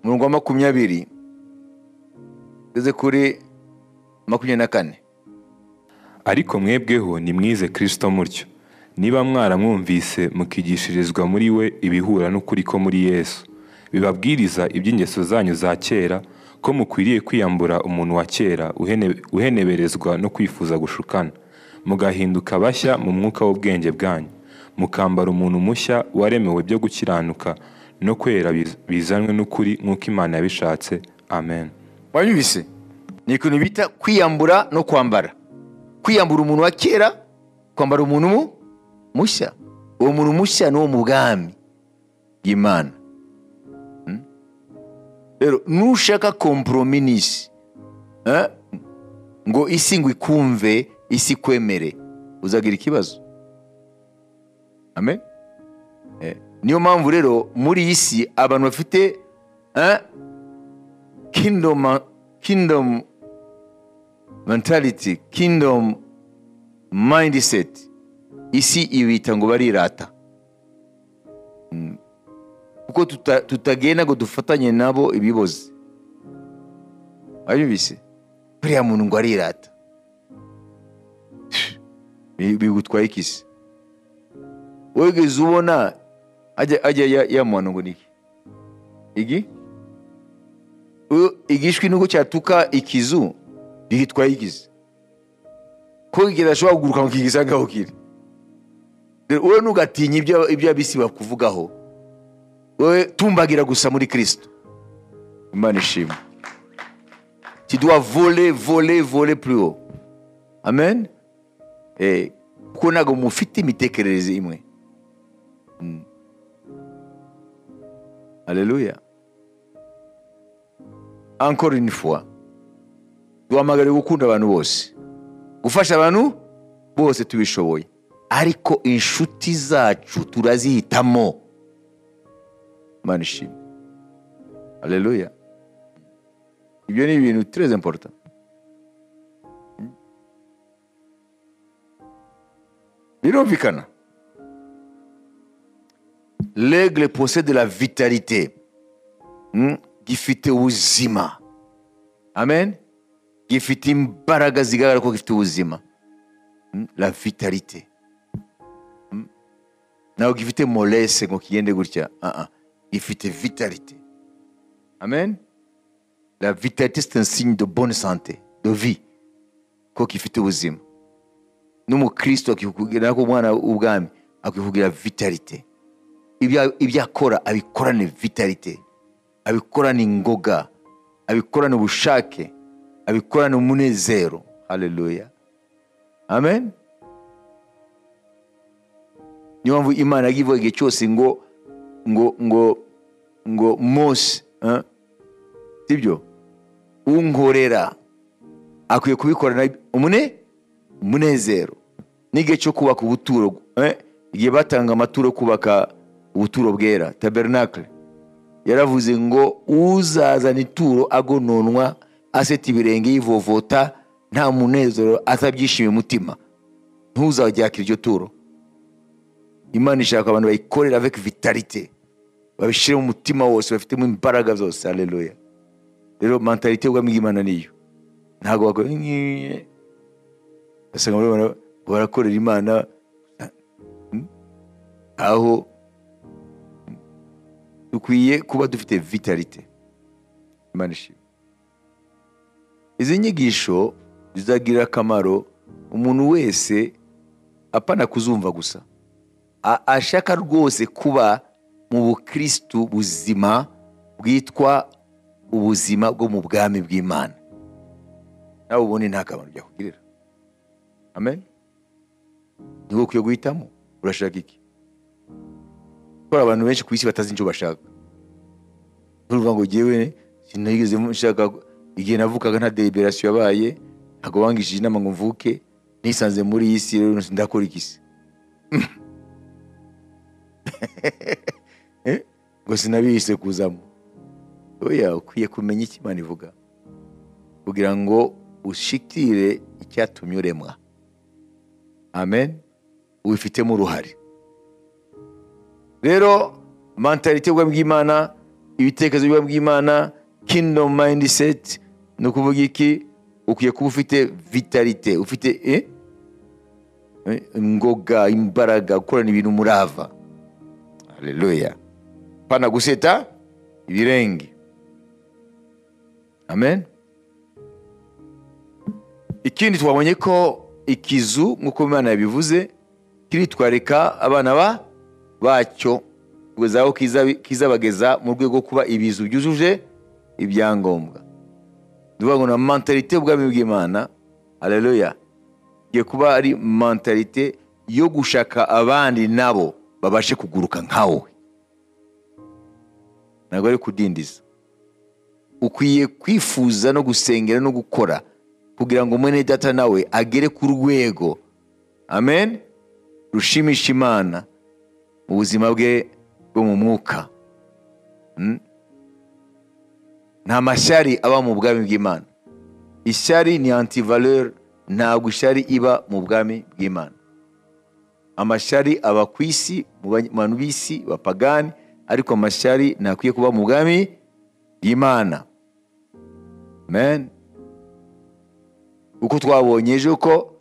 Umurongo wa 20 ugeze kuri 24.
Ariko mwebweho nimwize Kristo mutyo, niba mwaramwumvise mukigishirizwa muri we ibihura n'ukuri ko muri Yesu, bibabwiriza iby'ingeso zanyu za kera, ko mukwiriye kwiyambura umuntu wa kera uheneberezwa no kwifuza gushukana, mugahinduka bashya mu mwuka w'ubwenge bwanyu, mukambara umuntu mushya waremewe byo gukiranuka no kwera bizanwe n'ukuri nk'uko Imana yabishatse. Amen.
Wanyumvise? Ni ikintu bita kwiyambura no kwambara. Kwiyambura umuntu wa kera, kwambara umuntu mushya. Uwo muntu mushya ni uwo mu bwami bw'Imana. Rero nushaka kompromis n'isi, ngo isi ngo ikumve, isi kwemere, uzagira ikibazo. Amen. Niyo mpamvu rero muri iyi si abantu bafite kingdom mentality, kingdom mindset, isi ibita ngo barirata. Kuko tutagenda ngo dufatanye nabo ibiboze. Ayubise buriya muntu ngo arirata, bigutwaye ikisi. Wigeze ubona ajya yamwana ngo niki igi igishwi nuko cyatuka ikizu bigitwaye ikizi, ko kidashobora kuguruka ngo kigisanga aho kiri. Wowe ntugatinye ibyo abisi bakuvugaho, wowe tumbagira gusa muri Kristo. Imana ishimwe. Tu dois voler, voler, voler plus haut. Amen. Kuko ntabwo mufite imitekerereze imwe. Alléluia. Encore une fois, duhamagariwe gukunda abantu bose, gufasha abantu bose tubishoboye, ariko inshuti zacu turazihitamo. Imana ishimwe. Alléluia. Ibyo ni ibintu très important. Birumvikana. L'aigle possède la vitalité. Gifite ubuzima. Amen. Gifite imbaraga zigaragara ko gifite ubuzima. La vitalité. Naho gifite mollesse ngo kigende gutya. Gifite vitalité. Amen. La vitalité, c'est un signe de bonne santé, de vie. Ko gifite ubuzima. N'umukristo akikugira ko umwana ubwami akikugira vitalité. Ibyo akora abikorane vitalité, abikorane ingoga, abikorane ubushake, abikorane umunezero. Haleluya. Amen. Niyo mpamvu Imana yagivuga igihe cyose ngo ngo ngo ngo Mose, sibyo, unkorera akwiye kubikorana umunezero. N'igihe cyo kubaka ubuturo, igihe batanga amaturo kubaka ubuturo bwera, tabernacle, yaravuze ngo uzazana ituro agononwa, aseta ibirenge yivovota, nta munezero, atabyishimiye umutima, ntuzajyakira iryo turo. Imana ishaka abantu bayikorera avec vitalité, babishyire mu mutima wose, bafitemo imbaraga zose. Haleluya. Rero mentalité y'ubwami bw'Imana niyo. Ntabwo bakora basanga barakorera Imana aho dukwiye kuba dufite vitalité. Imana ishimwe. Izi nyigisho zizagira akamaro umuntu wese apana kuzumva gusa, ashaka rwose kuba mu bukristu buzima bwitwa ubuzima bwo mu bwami bw'Imana. Nawe ubundi nta kamaro byakugirira. Amen. Niwo ukwiye guhitamo, urashaka iki? Kuko abantu benshi ku isi batazi icyo bashaka. Uruvuga ngo jyewe sinigeze nshaka, igihe navukaga nta deliberation yabaye, ntabwo bangishije inama ngo mvuke, nisanze muri iyi si, rero ndakora iki se? Ngo sinabihise kuzamo. Oya, ukwiye kumenya icyo Imana ivuga. kugira ngo ushikire icyatumye uremwa. Amen. Ubifitemo uruhare. Rero mentalite y'ubwami bw'Imana, ibitekerezo by'ubwami bw'Imana, kingdom mindset, ni ukuvuga iki? Ukwiye kuba ufite vitalite, ufite ingoga, imbaraga, gukorana ibintu umurava. Haleluya. Pana guseta ibirenge. Amen. Ikindi twabonye ko ikizu nk'uko Imana yabivuze kiritwarika abana bacyo kugeza aho kizabageza mu rwego kuba ibizu byujuje ibyangombwa. Duvuga ngo na mentalite y'ubwami bw'Imana, haleluya, igiye kuba ari mentalite yo gushaka abandi nabo babashe kuguruka nkawe. Ntabwo ari kudindiza. Ukwiye kwifuza no gusengera no gukora kugira ngo mwene data nawe agere ku rwego, amen, rushimisha Imana mu buzima bwe bwo mu mwuka. Nta mashyari aba mu bwami bw'Imana. Ishyari ni antivaleur, ntabwo ishyari iba mu bwami bw'Imana. Amashyari aba ku isi, mu bantu b'isi bapagani, ariko amashyari ntakwiye kuba mu bwami bw'Imana. Amen. Uko twabonye ejo ko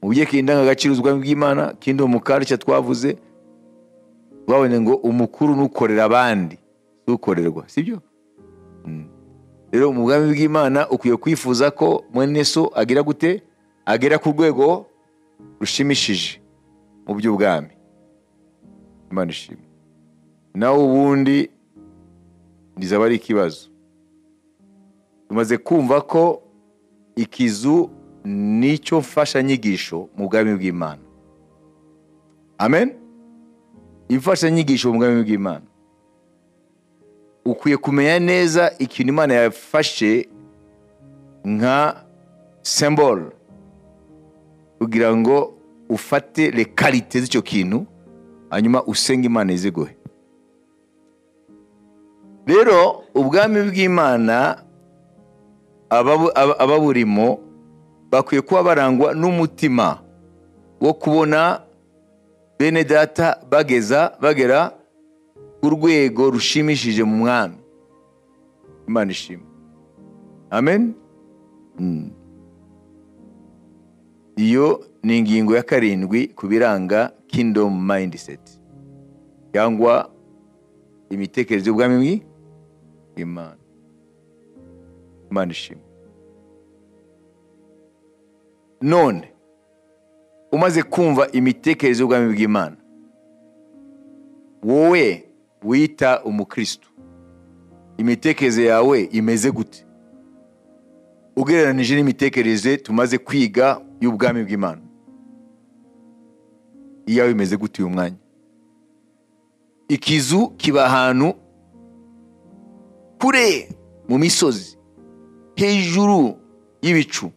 mu byerekeye indangagaciro z'ubwami bw'Imana, kingdom culture twavuze, twabonye ngo umukuru nukorera abandi, ukorerwa, sibyo? Rero mu bwami bw'Imana ukwiye kwifuza ko mwene so agira gute? Agera ku rwego rushimishije mu by'ubwami. Imana ishimwe. Nawe ubundi ndizaba ari ikibazo. Tumaze kumva ko ikizu nicyo mfashanyigisho mu bwami bw'Imana. Amen. Imfashanyigisho mu bwami bw'Imana. Ukwiye kumenya neza ikintu Imana yafashe nka symbol kugira ngo ufate les qualités z'icyo kintu, hanyuma usenge Imana iziguhe. Rero ubwami bw'Imana ababurimo bakwiye kuba barangwa n'umutima wo kubona bene data bagera ku rwego rushimishije mu mwami. Imana ishimwe. Amen. Iyo ni ingingo ya 7 ku biranga kingdom mindset cyangwa imitekerereze y'ubwami bw'Imana. Imana ishimwe. None umaze kumva imitekerereze y'ubwami bw'Imana, wowe wita umukristo, imitekerereze yawe imeze gute ugereranije n'imitekerereze tumaze kwiga y'ubwami bw'Imana? Iyawe imeze gute uyu mwanya? Ikizu kiba ahantu kure mu misozi, hejuru y'ibicu.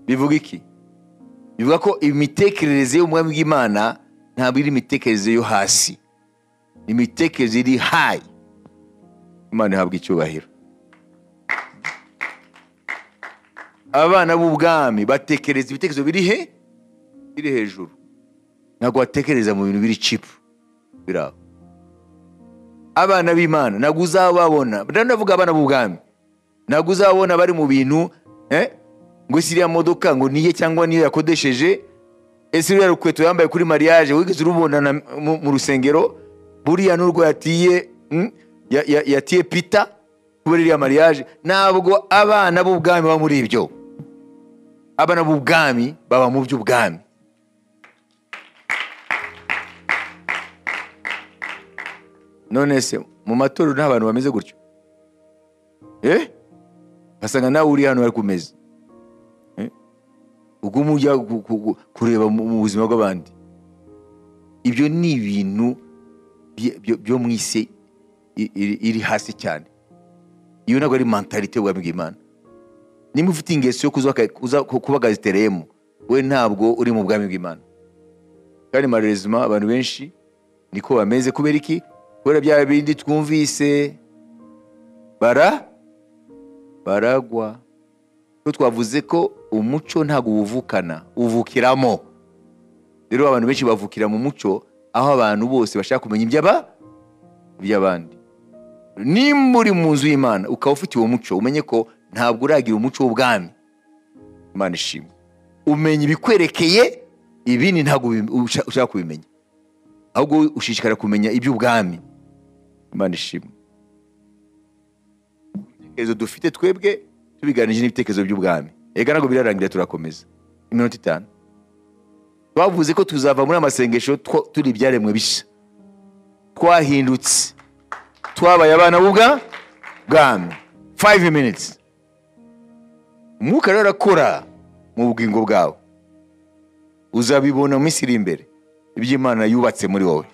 Bivuga iki? Bivuga ko imitekerereze y'ubwami bw'Imana ntabwo iri imitekerereze yo hasi, imitekerereze iri high. Imana ihabwa icyubahiro. Abana b'ubwami batekereza ibitekerezo biri he? Biri hejuru. Ntabwo batekereza mu bintu biri cheap biraho. Abana b'Imana ntabwo uzababona, ndavuga abana b'ubwami, ntabwo uzabona bari mu bintu ngo siriya modoka ngo niye cyangwa niyo yakodesheje, ese uriya rukweto yambaye kuri mariage wigeze urubona mu rusengero, buriya n'urwo yatiye yatiye Peter kubera iriya mariage. Ntabwo abana b'ubwami baba muri ibyo. Abana b'ubwami baba mu by'ubwami. None se mu matorero nta bantu bameze gutyo? Basanga nawe uri hano bari kumeze. Ubwo mujya kureba mu buzima bw'abandi. Ibyo ni ibintu byo mu isi iri hasi cyane. Iyo ntabwo ari mentalite y'ubwami bw'Imana. Nimba ufite ingeso yo kuza kuba gaziteremo, we ntabwo uri mu bwami bw'Imana. Kandi malheureusement abantu benshi niko bameze. Kubera iki? Kubera bya bindi twumvise Baragwa. Ko twavuze ko umuco ntabwo uwuvukana, uvukiramo. Rero abantu benshi bavukira mu muco aho abantu bose bashaka kumenya iby'abandi. Nimba uri mu nzu y'Imana ukaba ufite uwo muco, umenye ko ntabwo uragira umuco w'ubwami. Imana ishimwe. Umenya ibikwerekeye, ibindi ntabwo ushaka kubimenya, ahubwo ushishikara kumenya iby'ubwami. Imana ishimwe. Ibitekerezo dufite twebwe tubiganije n'ibitekerezo by'ubwami. Ega ntabwo birarangira, turakomeza iminota 5. Twavuze ko tuzava muri amasengesho turi ibyaremwe bishya, twahindutse, twabaye abana b'ubwami. 5 minutes. Umwuka rero arakora mu bugingo bwawe, uzabibona mu minsi iri imbere iby'Imana yubatse muri wowe.